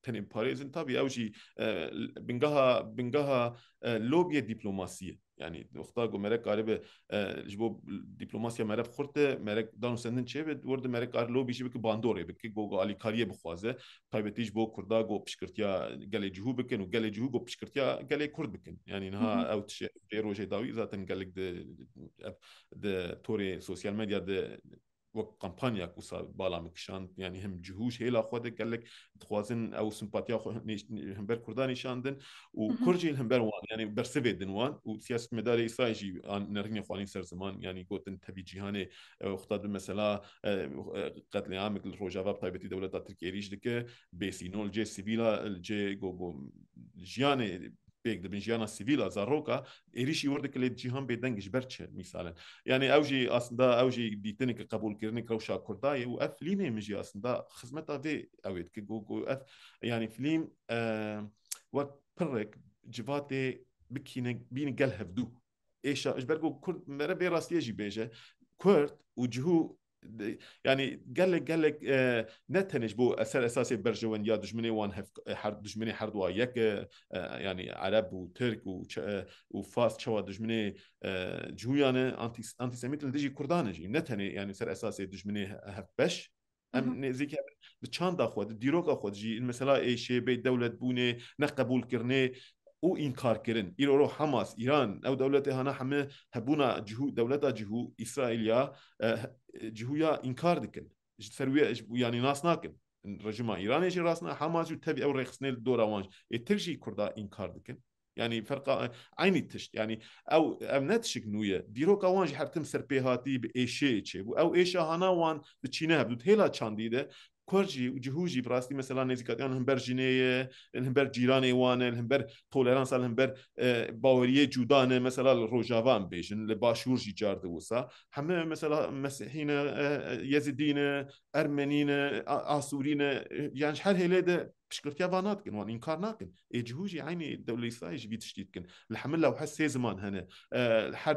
tenê parêzin. Tabî ew jî, e, bingeha, bingeha, e, lobiyê dîplomasî ye. Yanî wexta ku merek karibe, e, ji bo dîplomasiya merek xurt e, merek dan û sendin çêbe, wir de merek kar lobî jî bike, bandorê bike, ku, ku alîkariyê bixwaze. Taybetî ji bo Kurda ku piştgirtiya gelê cihû bikin û gelê cihû ku piştgirtiya gelê Kurd bikin. Yanî niha Hı hı. ew tişe, vê rojê dawî zaten gelek di, ev, di torê sosyal medya de wek kampanya ku sa bala min kişand, yanî him cihû ji hêla xwe de gelek dixwazin ew simpatiya xwe nîş-, himber Kurdan nîşan din û Hı hı. Kurd jî li himber wan, yanî bersivê din wan û siyasetmedarê Îsraîl jî an-, nerînê xwe anîn ser ziman, yanî gotin tevî cîhanê, e, wexta du mesela, e, e, qetlîamik li Rojava bi taybetî dewleta Tirk êrîş dike, bêsîno li cê sivîla, li cê go-, go-, jiyanê pêk dibin, jiyana sivîl a zaroka, êrîşî wir dike lê cîhan bêdeng ji ber çi, mîsalen. Yanî ew jî aslında, ew jî dîtineke qebûlkirinê rewşa Kurda ye û ev filmê min jî aslında xizmeta vê ew ê dike. Ku, ku ev, yanî film, e, wek pirrek civatê bikîne, bîne gel hevdû. Êşa, ji ber ku Kurd mere vê rastiyê jî bêje, Kurd û cihû de, yanî gelek, gelek, e, ne tenê ji bo ser esasê berjewendiya dijminê wan hev-, e, her, dijminê herduwa yek e, e, yanî Ereb û Tirk û çe-, e, û Fars çawa dijminê, e, cihûyan e, antîs-, antîsemît li dijî Kurdan e jî. Ne tenê yanî ser esasê dijminê he-, hevbeş. Em Hı hı. nêzîk hebin. Di çanda xwe, di dîroka xwe de jî, mesela êşê, bêdewletbûnê, neqebûlkirinê û înkarkirin. Îro ro Hamas, Îran, ew dewletê hana heme hebûna cihû, dewleta cihû, Îsraîl ya, e, cihûya înkar dikin. Ji ser wê, ji, yanî nas nakin. Rejîma Îranê jî rast na, Hamas jî tevî ew rêxistinê li dora wan jî. Ê Tirk jî Kurda înkar dikin. Yanî ferqa, e, eynî tişt. Yanî ew, ev ne tişik nû ye. Dîroka wan jî her tim serpêhatî bi êşê çêbû. Ew êşa hana wan diçîne hevdû. Hêla çandî de Kurd jî û cihû jî bi rastî mesela nêzîkatiyan li hember jinê ye, li hember cîranê wan e, li hember toleransa, li hember, e, baweriyê cuda ne. Mesela li Rojava em bêjin, li Başûr jî car di wisa. Heme mesela Mesîhî ne, e, e, Yezidî ne, Ermenî ne, A-, Asûrî ne, e, yani ji her hêlê de piştgirtiya van nadikin, wan înkar nakin. Ê cihû jî eynî dewlê Îsraîl jî vî tiştî dikin. Li hemû lewhe sê ziman hene. E, her,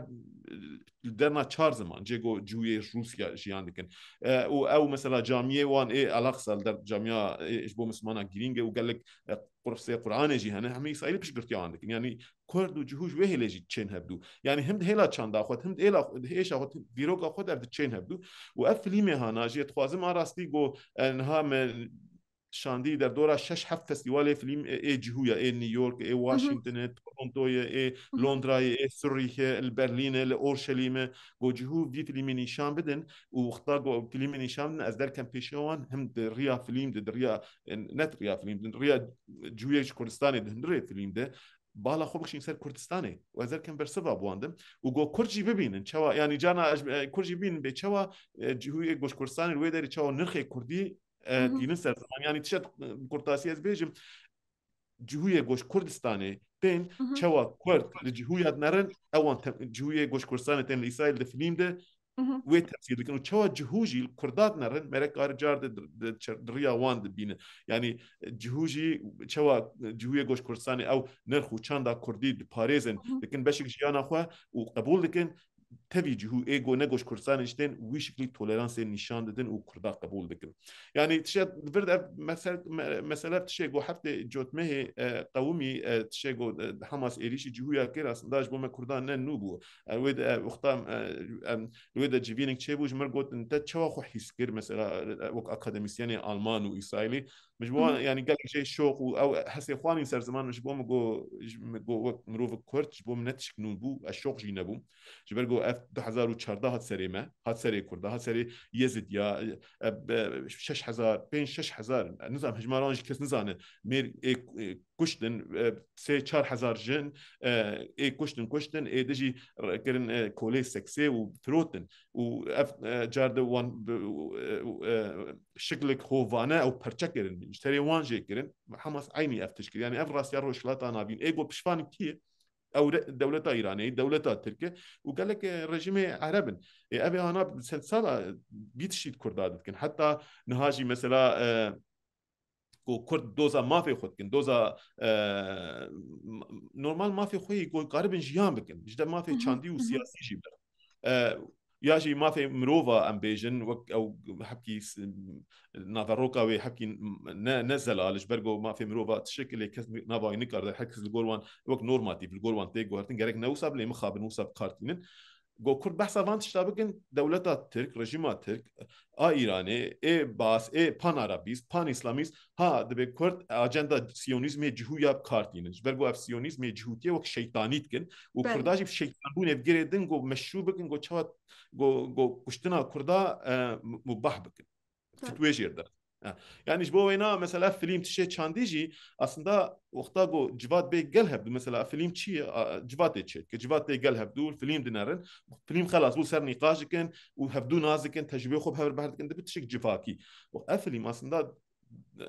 li derna çar ziman, cê go cihûyê Rûsya jiyan dikin. E, û ew mesela camiyê wan ê Al-Aqsa li der camiya, ê, ji bo Mislimana girîng e û gelek, e, qursê Quranê jî hene. Hemî Îsraîlî piştgirtiya wan dikin. Yani Kurd û cihû ji wê hêlê jî çên hevdû. Yani him di hêla çanda xwe, him di hêla, di êşa xwe, dîroka xwe de ev diçên hevdû. Û ev filmê hana jî dixwazim a rastî go, e, niha me şandî derdora şeş heft festîvalê film, e, ê cihû ya, ê New York, ê Hı hı. Washington, ê Toronto ye, ê Hı hı. Londra ye, ê Zurîh e, li Berlîn e, li Orşelîm e. Go cihû vî filmê nîşan bidin û wexta go filmê nîşan bidin, ez derkem pêşiya wan, him di riya film de, di riya, e, ne di riya film de, di riya cihûyê ji Kurdistanê di hundirê film de, bala xwe bikişîn ser Kurdistanê û ez derkem bersiva bi wan dim û go Kurd jî bibînin çawa, yani cana ez, e, Kurd jî bibînin bê çawa, e, cihûyê go ji Kurdistanê li wê derê çawa nirxê Kurdî, e, Hı hı. tînin ser ziman. Yani tişt, e, bi kurtasî ez bêjim, cihûyê go ji Kurdistanê tên Hı hı. çawa Kurd li cihûya dinerin, ewan te-, cihûyê go ji Kurdistanê tên li Îsraîl di filîm de wê temsîl dikin û çawa cihû jî li Kurda dinerin, merek kari car di, di, di, di riya wan dibîne. Yanî cihû jî çawa cihûyê goş Kurdistanê ew nirx û çanda Kurdî diparêzin, dikin beşek jiyana xwe û qebûl dikin, tevî cihû ê go ne goş Kurdistanê jî tên wî şiklî toleransê nîşan didin û Kurda qebûl dikin. Yanî tişe vir ev mesel-, me-, mesele tişê go heftê cotmehê, e, qewimî, e, tişê go, e, Hamas êrîşî cihûya kir, aslında ji bo me Kurdan ne nû bû. E, wê de, e, wexta, e, em, li wê de civînek çêbû, ji mir gotin, te çawa xwe hîs kir, mesela, e, wek akademîsyenê Alman û Îsraîlî, min ji bo wan, yanî gelek jê şoq û ew hesê xwe anîn ser ziman, min ji bo min go, ji, min go wek mirovek Kurd, ji bo min ne tişk nû bû, ez şoq jî nebûm. Ji ber go ev du hezar û çardeh hat serê me, hat serê Kurda, hat serê Yezîdiya, e, e, şeş hezar, pênc şeş hezar, nizam hejmaran jî kes nizane, mêr ê, ê kuştin, e, sê çar hezar jin, e, ê kuştin, kuştin, ê de jî re-, kirin, e, kolê seksê û firotin. Û ev, e, car de wan bi, e, e, şiklik hovane ew perçe kirin. Ji terê wan jê kirin. Hamas eynî ev tişt kir. Yani ev rastiya Rojhilata Navîn. Ê go piştvanî kî ye? Ew re-, dewleta Îranê, dewleta Tirk e û gelek, e, rejîmê Ereb in. Ê, ev ê ana sed sala bît şît Kurda dikin. Heta niha jî mesela, e, ku Kurd doza mafê xwe dikin, doza, e, m-, normal mafê xwe yî ku karibin jiyan bikin. Ji de mafê çandî û siyasî jî be. E, ya jî mafê mirova em bêjin, wek ew hepkî s-, naveroka wê hepkî ne, ne zelal, ji ber ku mafê mirova tişekilê kes nava wî nikare, her kes li gor wan wek normatîf, li gor wan tê guhertin, gerek ne wisa bi lê mixabin, wisa bi kar tînin. Go Kurd behsa van tişta bikin, dewleta Tirk, rejîma Tirk, a Îranê, ê Baas, ê panarabîst, panîslamîst, ha, dibe Kurd ajenda siyonîzmê cihû ya bi kar tînin. Ji ber ku ev siyonîzmê cihûtiyê wek şeytanî dikin û Belê. Kurda jî bi şeytanbûnê bi girê din go meşrû bikin, go çawa, go, go kuştina Kurda, e, mu-, mubah bikin. Belê. Fitwê jêr de. Ha. Yani ji bo wêna mesela film tişê çandî jî aslında wexta go civat bê gel hevdû. Mesela film çi ye? A, civatê çêdike. Civatê gel hevdû film dinerin. Film xelas bû ser nîqaş dikin û hevdû nas dikin, tecrübê xwe bi hev re behr dikin, dibe tişek civakî. Û ev film aslında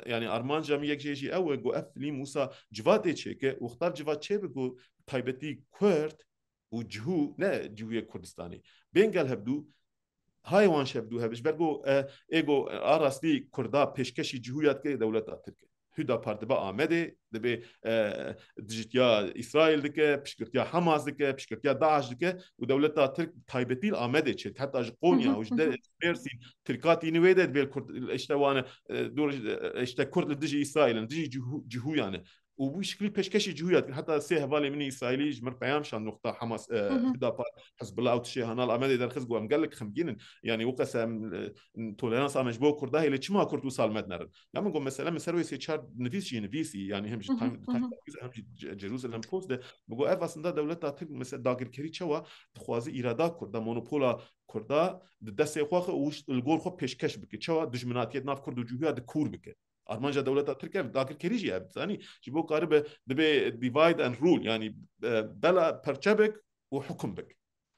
yani armanca min yek jê jî ew e, go ev film wisa civatê çêke, wexta civat çê bi go taybetî Kurd û cihû, ne cihûyê Kurdistanê. Bên gel hevdû, hay wan şevdû hev, ji ber go, e, ê go, e, a rastî Kurda pêşkeşî cihûya dike dewleta Tirk e. Hüdapar dibe Amedê, dibe, e, dijitiya Îsraîl dike, piştgirtiya Hamas dike, piştgirtiya DAIŞ dike û dewleta Tirk taybetî li Amedê çêt. Heta ji Konya û ji de-, Mêrsîn, Tirka tîni wê de dibê Kurd, işte wan, e, dur, e, işte Kurd li dijî Îsraîl in, dijî cihû-, cihûyan e. Û wî şiklî pêşkeşî cihûya dikin. Heta sê hevalê min ê Îsraîlî ji mir peyam şand nûqta Hamas, e, Hüdapar, Hizbullah û tişê hana li Amedê derxist got em gelek xemgîn in. Yani weke se em, e, toleransa me ji bo Kurda heye, lê çima Kurd wisa li me dinerin? Ya min got mesele min ser wê sê çar nivîs jî nivîsî, yani hem ji Time, Time, hem jî Ce-, Jerusalem Post de. Min got ev aslında dewleta Tirk mesela dagirkerî çawa dixwaze îrada Kurda, monopola Kurda di destê xwe xe û li gor xwe pêşkeş bike. Çawa dijminatiyet nav Kurd û cihûya di kûr bike. Armanca dewleta Tirk ev, dagirkerî jî ev, zanî, ji bo karibe dibe divide and rule, yani, e, bela perçe bik û hukum bik.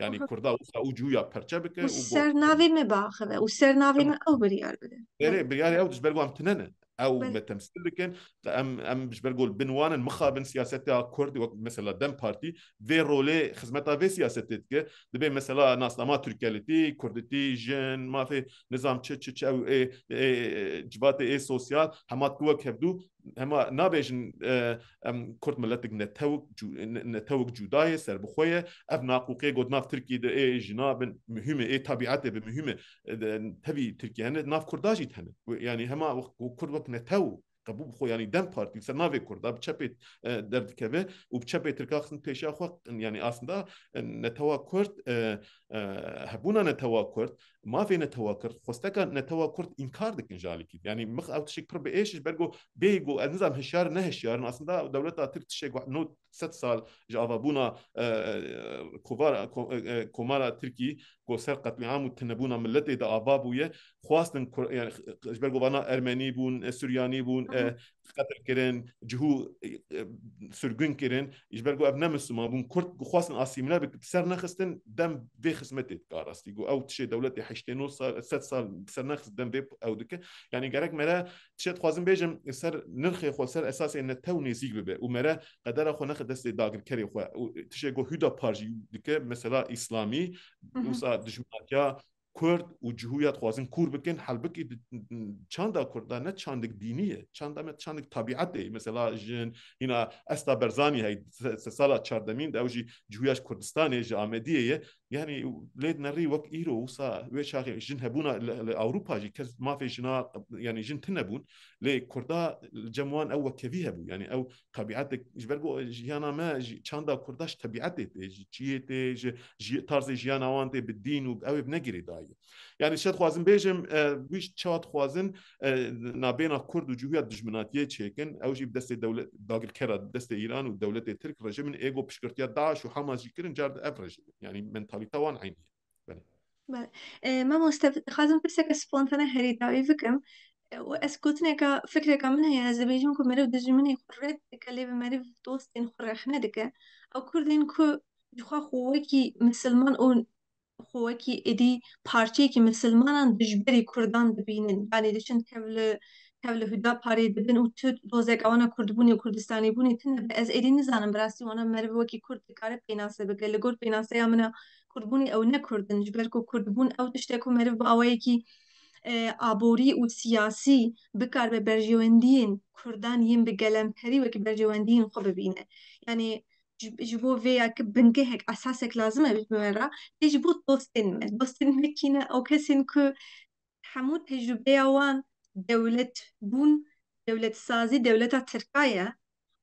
Yani Aha. Kurda wisa û cihûya perçe bike Û û go- ser navê me biaxive û ser navê me ew biryar bide. Erê, biryarê ew ji ber ku em tune ne. Ew Belê. me temsîl dikin. Em, em ji ber ku li bin wan in, mixabin siyaseta Kurd, wek mesela DEM Partî, vê rolê xizmeta vê siyasetê dike. Dibe mesela nasnama Tirkiyelîtî, Kurdîtî, jin, mafê nizam çi, çi, çi, ew ê, ê, ê, civatê ê sosyal, hema tu wek hevdû, hema nabêjin, e, em Kurd miletik netewik cu-, ne-, netewik cuda ye, serbixwe ye. Ev naqûqê got nav Tirkiyê de ê jina bin muhîm e, ê tabiatê bi muhîm e, e, de, tevî Tirkiye hene, nav Kurda jî hene. We-, yani hema wext ku Kurd wek netew qebûl bixwe, yani DEM Partî li ser navê Kurda bi çepê, e, derdikeve û bi çepê Tirka xistin pêşiya xwe, yani aslında, e, netewa Kurd, e, e, hebûna netewa Kurd, mafê netewa Kurd, xwesteka netewa Kurd înkar dikin ji alîkî. Yani mix ew tişek pir bi êş ji ber ku bê ku ez nizam hişyar in, ne hişyar in. Aslında dewleta Tirk tişek ku not sed sal ji avabûna, e, e, kovar-, ko-, e, e, komara Tirkî ku ser qetlîam û tunebûna miletê de ava bûye, xwastin Kur-, yani, ji ber ku vana Ermenî bûn, e, Suryanî bûn, e, Aha. qetil kirin, cihû, e, e, sirgûn kirin, ji ber ku ev ne Misliman bûn, Kurd ku xwestin asîmîle bikin, bi ser nexistin, dem vê xizmetê dike rastî. Ku ew tişê dewletê heştê nod sal, sed sal bi ser nexist, dem vê ew dike. Yanî gerek mere tişê dixwazim bêjim, ser nirxê xwe, ser esasê netew nêzîk bibe û mere qedera xwe nexe destê dagirkerê xwe. Û tişê ku Hüdapar jî dike, mesela îslamî, Hı hı. wisa dijminatiya Kurd û cihûya dixwazin kûr bikin, halbikî di, çanda Kurda ne çandek dînî ye. Çanda me çandek tabiatê ye. Mesela jin, hîna Esta Berzanî hey, se-, se-, sala çardemîn de ew jî cihûya ji Kurdistanê, ji Amediyê ye. Yanî lê nerî wek îro wisa wê çaxê jin hebûna li, li Ewropa jî kes mafê jina, yanî jin tune bûn. Lê Kurda li cem wan ew wekhevî hebû. Yanî ew tabiatek, ji ber ku jiyana me, ji çanda Kurda ji tebiatê tê, ji çiyê tê, ji, ji tarzê jiyana wan tê bi dîn û ew ê bi ne girêdayî. Yanî şe dixwazim bêjim, e, wî çawa dixwazin, e, nabêna Kurd û cihûya dijminatiyê çêkin, ew jî bi destê dewlet, dagirkera destê Îran û dewletê Tirk, rejimên êgo piştgirtiya DAIŞ û Hamas jî kirin, car di ev rejim e. Yanî mentalîta wan eynî ye. Belê. Belê. E, mamoste, dixwazim pirseke spontane herî dawî bikim. E, û ez gotineka, fikreka min heye, ez dibêjim ku meriv dijminê xwe red dike, lê bi meriv dostên xwe rexne dike. Ew Kurdên ku ji xwe xwe wekî misilman û xwe wekî êdî parçeyekî misilmanan dijberî Kurdan dibînin. Yanî diçin tev li, tev li Hudaparê dibin û tu dozeka wana Kurdbûnê û Kurdistanîbûnê tune be. Ez êdî nizanim bi rastî wana meriv wekî Kurd dikare pênase bike. Li gor pênaseya min a Kurdbûnê ew ne Kurd in. Ji ber ku Kurdbûn ew tişt e ku meriv bi awayekî, e, aborî û siyasî bikaribe berjewendiyên Kurdan yên bi gelemperî wekî berjewendiyên xwe bibîne. Yanî ji, ji bo vê ya ki bingehek, esasek lazim e ji me re, tê ji bo dostên me. Dostên me kî ne? Ew kesên ku hemû tecrûbeya wan dewlet bûn, dewletsazî dewleta Tirka ye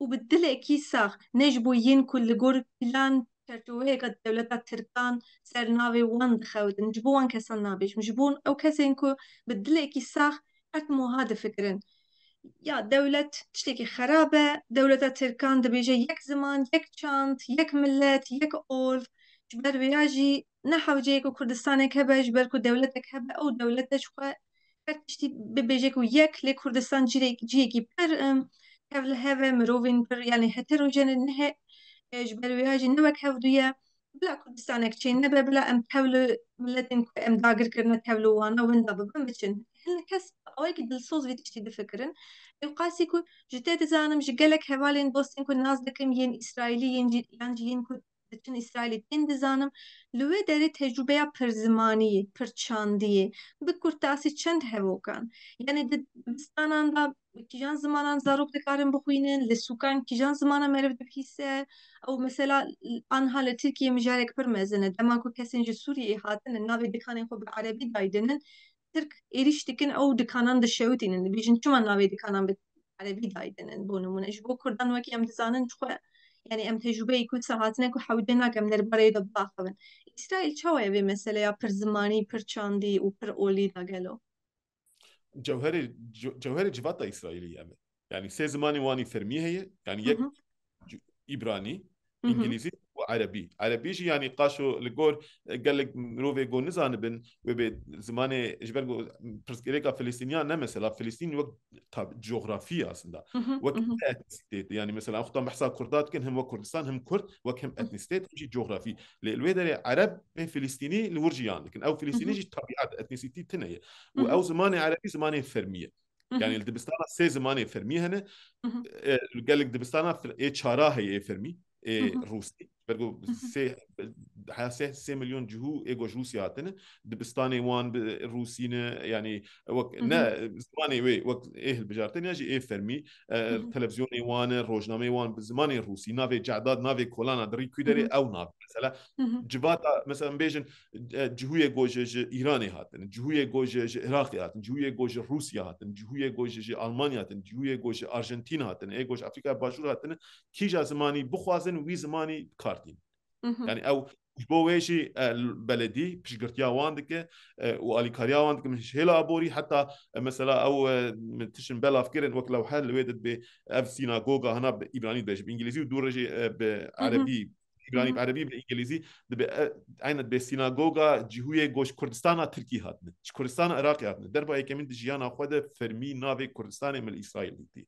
û bi dilekî sax, ne ji bo yên ku li gor plan çerçoveyeke dewleta Tirkan ser navê wan dixewitin, ji bo wan kesan nabêjim, ji bo ew kesên ku bi dilekî sax erd moha difikirin. Ya dewlet tiştekî xerab e, dewleta Tirkan dibêje yek ziman, yek çand, yek millet, yek ol. Ji ber vêya jî ne hewceyê ku Kurdistanek hebe, ji ber ku dewletek hebe, ew dewlete ji xwe her tiştî bibêje ku yek, lê Kurdistan cîrek-, cihekî pir, em, tev li hev e, mirovên pir, yanî heterojene ne he-, e, ji ber vêya jî ne wek hevdû ye. Bila Kurdistanek çê nebe, bila em tev li miletên ku em dagir kirine, tev li wana winda bibin, biçin. Hin kes awayekî dilsoz vê tiştî difikirin. Ewqasî ku ji te dizanim, ji gelek hevalên dostên ku nas dikim, yên Îsraîlî, yên jî, yan jî yên ku diçin Îsraîlê tên dizanim, li wê derê tecrûbeya pir zimaniyê, pir çandiyê, bi kurtasî çend hevokan. Yanî di dibistanan de kîjan zimanan zarok dikarin bixwînin, li sûkan kîjan zimana meriv dibihîse, ew mesela anha li Tirkiyê mijarek pir mezin e. Dema ku kesên ji Sûriyeyê hatine, navê dikanên xwe bi erebî daydinin, Tirk êrîş dikin, ew dikanan dişewitînin, dibêjin, çima navê dikanan bi erebî daydinin, bo nimûne. Ji bo Kurdan wekî em dizanin, ji xwe, yanî em tecrûbeyê ku wisa hatine ku hewce nake em derbarê de biaxivin. Îsraîl çawa ye vê meseleya pir zimanî, pir çandî û pir olî de gelo? Cewherê, ce-, cewherê civata Îsraîlî ye me. Yanî sê zimanê wanî fermî heye. Yanî Hı yek hı. c-, Îbranî, Hı hı. Îngilîzî û Erebî. Erebî jî yanî qaşo li gor, e, gelek mirovê go nizanibin, wê bê zimanê ji ber go pirsgirêka Filistîniyan ne mesela. Filistîn wek tab-, coğrafî aslında. Hı hı, Wek hı hı. etnisîtêt. Yanî mesela em xutan behsa Kurda dikin, hem wek Kurdistan hem Kurd, wek hem Hı. etnisîtêt hem jî coğrafî. Lê li wê derê Ereb ê Filistînî li wir jiyan dikin. Ew Filistînî Hı hı. jî tabiat, etnisîtî tune ye. Û Hı hı. ew zimanê Erebî zimanê fermî ye. Hı hı. Yanî li dibistanan sê zimanê fermî hene. Hı hı. E, gelek dibistana fir-, ê çara heye ê fermî, ê Hı hı. Rûsî. Ber ku Hı hı. sê, heya sê, sê milyon cihû ê go ji Rûsya hatine. Dibistanê wan bi Rûsî ne, yanî wek Hı hı. ne zimanê wê, wek ê hilbijartin ya jî ê fermî, e, Hı hı. televîzyonê wan e, rojnameyê wan bi zimanê Rûsî, navê cedad, navê kolana di rî ku derê Hı hı. ew navê. Mesela Hı hı. civata, mesela em bêjin, e, cihûyê go ji, ji Îranê hatin, cihûyê go ji, ji Iraqê hatin, cihûyê go ji Rûsya hatin, cihûyê go ji, ji Almanya hatin, cihûyê go ji Arjantin hatin, ê go ji Afrîkaya Başûr hatin, kîja zimanî bixwazin, wî zimanî bi kar tînin. Hı hı. Yanî ew ji bo wê jî, e, beledî piştgirtiya wan dike, e, û alîkariya wan dike. Min ji hêla aborî heta, e, mesela ew, e, min tiştin belav kirin, wek lewhe li wê de dibê ev sînagoga hina bi Îbranî dibêje, bi Îngilîzî û dû re jî, e, bi Hı hı. Erebî, Îbranî Hı hı. bi Erebî, bi Îngilîzî dibe, e, eyne dibe sînagoga cihûyê go ji Kurdistana Tirkî hatine. Ji Kurdistana Iraqê hatine. Derba yekemîn di jiyana xwe de fermî navê Kurdistanê min li Îsraîl dîtî.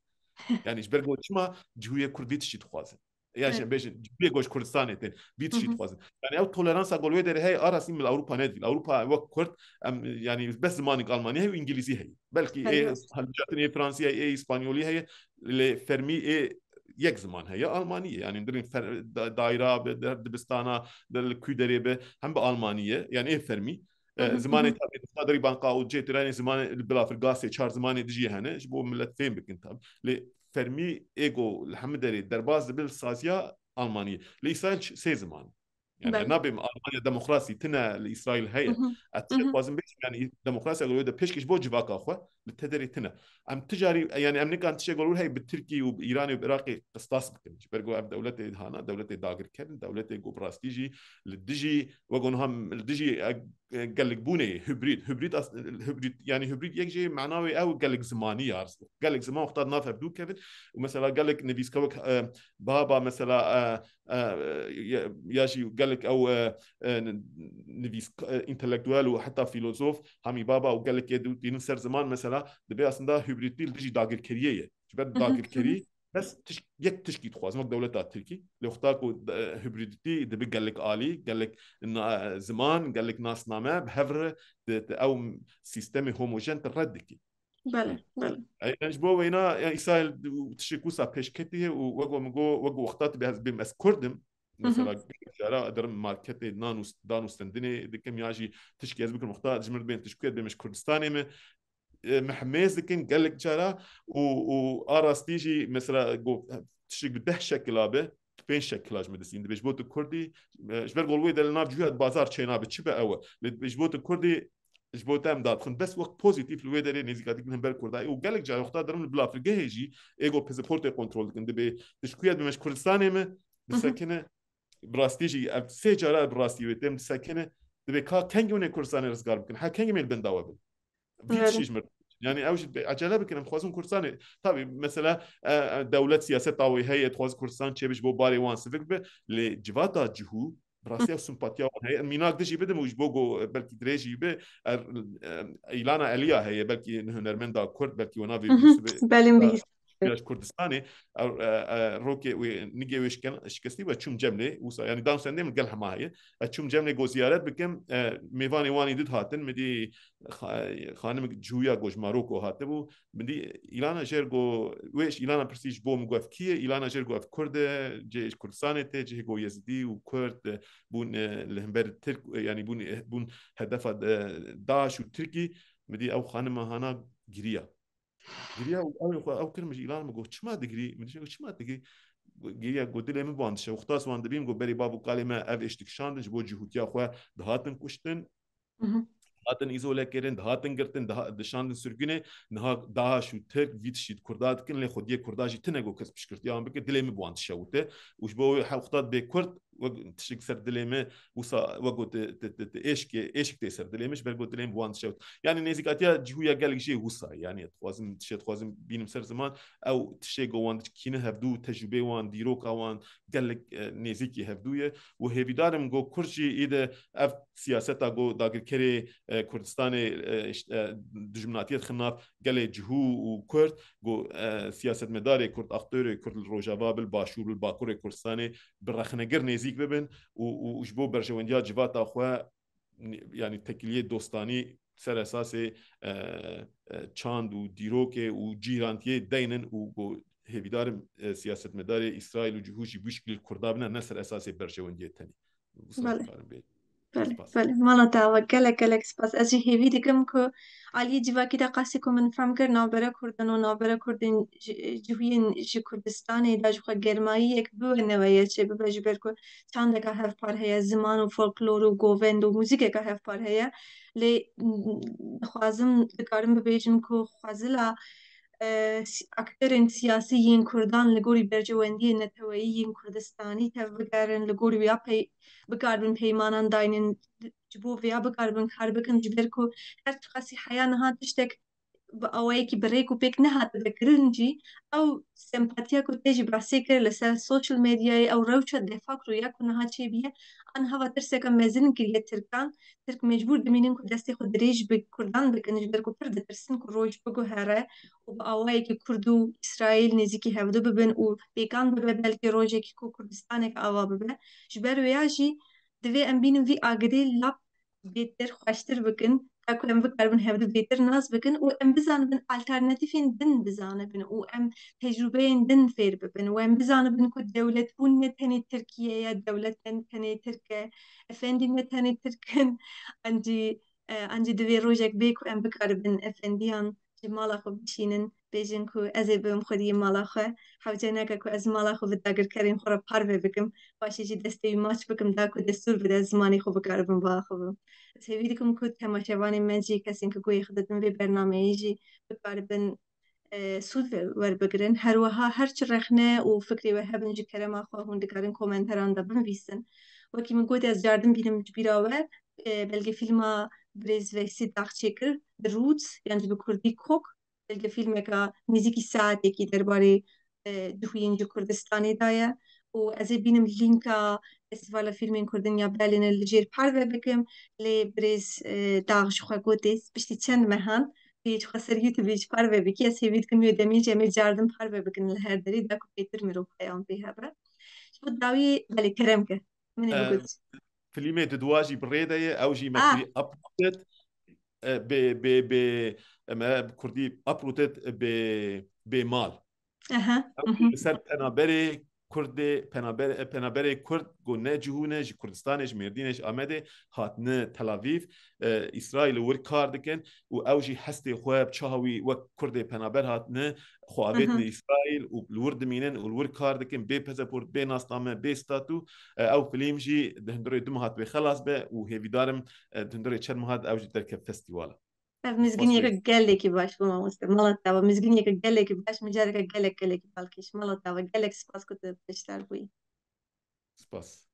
Yani ji ber ku çima cihûyê Kurd vî tiştî dixwazin. Yan jî em bêjin cihûyê ku ji Kurdistanê tên vî tiştî dixwazin. Yani ew toleransa ku li wê derê heye, a rastî li Ewropa nedî. Li Ewropa wek Kurd em, yani bes zimanik Almanî heye û Îngilîzî heye. Belkî ê hembijatinê ê Fransî heye, ê Îspanyolî heye, lê fermî ê yek ziman heye, Almanî ye. Yani dirin fer, da, daîra be, der dibistana, der li ku derê be, hem bi Almanî ye. Yani ê fermî. E, zimanê tabi, derî banka û cê tiraynê zimanê li bilafir gasê çar zimanê dijî hene, ji bo millet fêm bikin tabi. Lê fermî ê ku li hemî derê derbas dibe li saziya Almanî. Li Îsraîl ç-, sê ziman. Yani Belê. Nabêm Almanya demokrasî tine li Îsraîl heye. Hı hı. Ez Hı hı. dixwazim bêjim, yani demokrasiya ku de pêşkê ji bo civaka xwe li te derê tine. Em ticarî, yani em nikan tiştek ku heye bi Tirkî û bi Îranê û bi Iraqê qistas bikin. Ji ber ku ev dewletê hana, dewletê dagirker in, dewletê ku bi rastî jî li dijî, wek niha li dijî, e, e, gelikbûnê, hibrid, hibrid as-, hibrid, yani hibrid yek jê mena wê ew gelik zimanî ya. Gelik ziman wexta di nav hev dû kevin û mesela gelek nivîskar wek, e, Baba mesela, e, e, ya, ya jî gelek ew, e, e, nivîs, e, întelektuel û heta fîlozof, Hamî Baba û gelek ê dînin ser ziman mesela dibe aslında hibridî li dijî dagirkeriyê ye. Ji ber Hı hı, hı hı. dagirkerî bes tişk-, yek tişkî dixwazin wek dewleta Tirkî. Lê wexta ku, e, hibridîtî dibe gelek alî, gelek na-, ziman, gelek nasname bi hev re di, di ew sîstemê homojen te red dikî. Belê, belê. E, yani ji bo weyna, yani Îsraîl tişek wisa pêşketî ye û wek min got, wek wexta tu bê ez bêm ez Kurd im. Hı hı. Mesela cara derim marketê nan û s-, dan û stendinê dikim ya jî tişkî ez bikim wexta ji min dibên tişkû ye dibêm ji Kurdistanê me. E, mehmêz dikin gelek cara û, û a rastî jî mesela go-, tiştek bi deh şekila be, tu pênc şekila ji min distîn. Dibê ji bo tu Kurdî, e, ji ber gol wê de li nav cihûya bazar çênabe, çi be ew e. Lê dibê ji bo tu Kurdî, ji bo te em dadixin. Bes wek pozîtîf li wê derê nêzîkatî kirin hember Kurda. Û gelek cara wexta derim li bilafirgehê jî ê go pasaportê kontrol dikin. Dibê tişkû ye dibê ji Kurdistanê me, Hı hı. disekine. Bi rastî jî ev sê cara bi rastî wê têm disekine. Dibê ka kengî hûn ê Kurdistanê rizgar bikin. Ha kengî mêl bin dawa bin. Vî Evet. tişî ji mir. Yani ew jî dibê ecele bikin, em dixwazin Kurdistanê. Tabii mesela, e, e, dewlet siyaseta wê heye, dixwazin Kurdistan çêbe ji bo barê wan sivik be. Lê civata cihû, bi rastî ew simpatiya wan heye. Mînak dijî bidim û ji bo go, e, belkî dirêjî be, er, e, Îlana Eliya heye, belkî hunermenda Kurd, belkî wena vê Hı hı. bîst be. Belê, Ya, bihîst. ya ji Kurdistanê, e, e, e, rokê wê, nigê wê şiken-, şikestî ve çûm Cemlê, wisa, yani dan sendê min gel hema heye. Ez çûm Cemlê go ziyaret bikim, e, mêvanê wanî did hatin, min dî xa-, xanimik cihûya go ji Maroko hatibû, min dî Îlana jêr go, wê ji Îlana pirsî ji bo min go ev kî ye, Îlana jêr go ev Kurd e, cihê ji Kurdistanê tê, cihê go Yezidî û Kurd, e, bûn, e, li hember Tirk, e, yani bûn, e, bûn hedefa, e, DAIŞ û Tirkî, min dî ew xanima hana giriya. Giriya û ew xwe ew kir min ji Îlan min got, "Çima digirî?" Min dişe got, "Çima digirî?" Giriya got, "Dilê min bi wan dişe." Wexta ez wan dibîm got, "Berî bav û kalê me ev êş dikişandin, ji bo cihûtiya xwe dihatin kuştin, Hı hı. dihatin îzole kirin, dihatin girtin, diha-, dişandin sirgûnê. Niha DAIŞ û Tirk vî tiştî di Kurda dikin, lê xwediyê Kurda jî tine got kes piştgirtiya wan bike, dilê min bi wan dişewite. Û ji bo wê he-, wexta dibê Kurd, wek tiştek ser dilê me, wisa wek got, ti, ti, ti, ti êşkê, êşk tê ser dilê me, ji ber got dilê me bi wan dişewit. Yani nêzîkatiya cihûya gelek jê wisa, yani dixwazim, tişê dixwazim bînim ser ziman, ew tişê go wan dikîne hevdû, tecrûbê wan, dîroka wan gelek, e, nêzîkî hevdû ye. Û hêvîdar im go Kurd jî îde ev siyaseta go dagirkerê, e, Kurdistanê, e, işte, e, dijminatiyê dixin nav gelê cihû û Kurd, go, e, siyasetmedarê Kurd, aktorê Kurd li Rojava, bil Başûr, bil Bakurê Kurdistanê, bi rexnegir nêzîk bibin û, û, û ji bo berjewendiya civata xwe, yani tekiliyê dostanî ser esasê, e, e, çand û dîrokê û cîrantiyê deynin û go hêvîdarim, e, siyasetmedarê Îsraîl û cihû jî bi şikilî Kurda bine, ne ser esasê berjewendiyê tenê. Wisa Belê. dikarim bê. Belê, Spas. belê. Mala te ava gelek, gelek spas. Ez jî hêvî dikim ku aliyê civakî de qasî ku min fem kir, navbera Kurdan û navbera Kurdên ji, cihuyên ji Kurdistanê de ji xwe germayî yek bibe neweye çê bibe, ji ber ku çandeka hevpar heye, ziman û folklor û govend û muzîkeka hevpar heye. Lê, m, dixwazim, dikarim bibêjim ku xwezila, e, si-, aktorên siyasî yên Kurdan li gorî berjewendiyên neteweyî yên Kurdistanî tevbigerin, li gorî wîya pey-, bikaribin peymanan daynin, ji bo vêya bikaribin kar bikin, ji ber ku her çiqasî heya niha tiştek bi awayekî bi rêk û pêk nehatibe kirin jî, ew sempatiya ku te jî behsê kir li ser social medyayê, ew rewşa de facto ya ku niha çêbûye, an hava tirseka mezin kiriye Tirkan. Tirk mecbûr dimînin ku destê xwe dirêj bi Kurdan bikin, ji ber ku pir ditirsin ku roj biguhere û bi awayekî Kurd û Îsraîl nêzîkî hevdu bibin û pêkan bibe, belkî rojekî ku Kurdistaneke ava bibe. Ji ber wêya jî divê em bînin vî agirê lap bêtir, xweştir bikin, ta ku em bikaribin hevdu bêtir nas bikin û em bizanibin alternatîfên din bizanibin û em tecrûbeyên din fêr bibin û em bizanibin ku dewletbûn ne tenê Tirkiye ye, dewlet ne tenê Tirk e, efendî ne tenê Tirk in. An jî, e, an jî divê rojek bê ku em bikaribin efendiyan ji mala xwe bişînin, bêjin ku ez ê bibim xwediyê mala xwe. Hewce neke ku ez mala xwe bi dagirkerên xwe re parve bikim, paşê jî destê wî maç bikim, da ku destûr bide zimanê xwe bikaribim biaxivim. Ez hêvî dikim ku temaşevanên me jî, kesên ku guhê xwe didin vê bernameyê jî bikaribin, e, sûd ve-, werbigirin. Her wiha her çi rexne û fikrê we hebin ji kerema xwe hûn dikarin komenteran de binivîsin. Wekî min gotî ez cardim bînim ji bîra we, e, belgefîlma birêz Veysî Dağ çêkir, The Roots, yan jî bi kurdî Kok. Belgefîlmeka nêzîkî saetekî derbarê, e, cihûyên ji Kurdistanê de ye û ez ê bînim lînka Festîvala Fîlmên Kurdin ya Berlînê li jêr parve bikim. Lê birêz, e, Dağ ji xwe gotê piştî çend mehan vê ji xwe ser YouTube jî parve bikî. Ez hêvî dikim wê demê jî em ê cardim parve bikin li her derê, da ku bêtir mirov peyan pê hebe. Ji bo dawî, belê, kerem ke. Min ê Em, bigot. Filmê di dua jî bi rê de ye, ew jî me Ah. kurdî uploaded, e, bê, bê, bê, me bi kurdî uploaded, bê, bê mal. Aha, Ew mhm. li ser penaberê Kurdê, penaber-, penaberê Kurd ku ne cihû ne, ji Kurdistanê, ji Mêrdînê, ji Amedê, hatine Tel Aviv, e, Îsraîl û wir kar dikin û ew jî hestê xwe bi çawa wî wek Kurdê penaber hatine, xwe avêtine Aha. Îsraîl û li wir dimînin û li wir kar dikin, bê pasaport, bê nasname, bê statû. E, ew filîm jî di hundirê du mehat wê xelas be û hêvîdarim, e, di hundirê çend mehat ew jî derkeve festîvala. Ev Spas mizgîniyeke wê. gelekî baş bû mamoste. Mala te ava, mizgîniyeke gelekî baş, min careke gelek, gelekî balkêş. Mala te ava, gelek spas ku tu beşdar bûyî. Spas.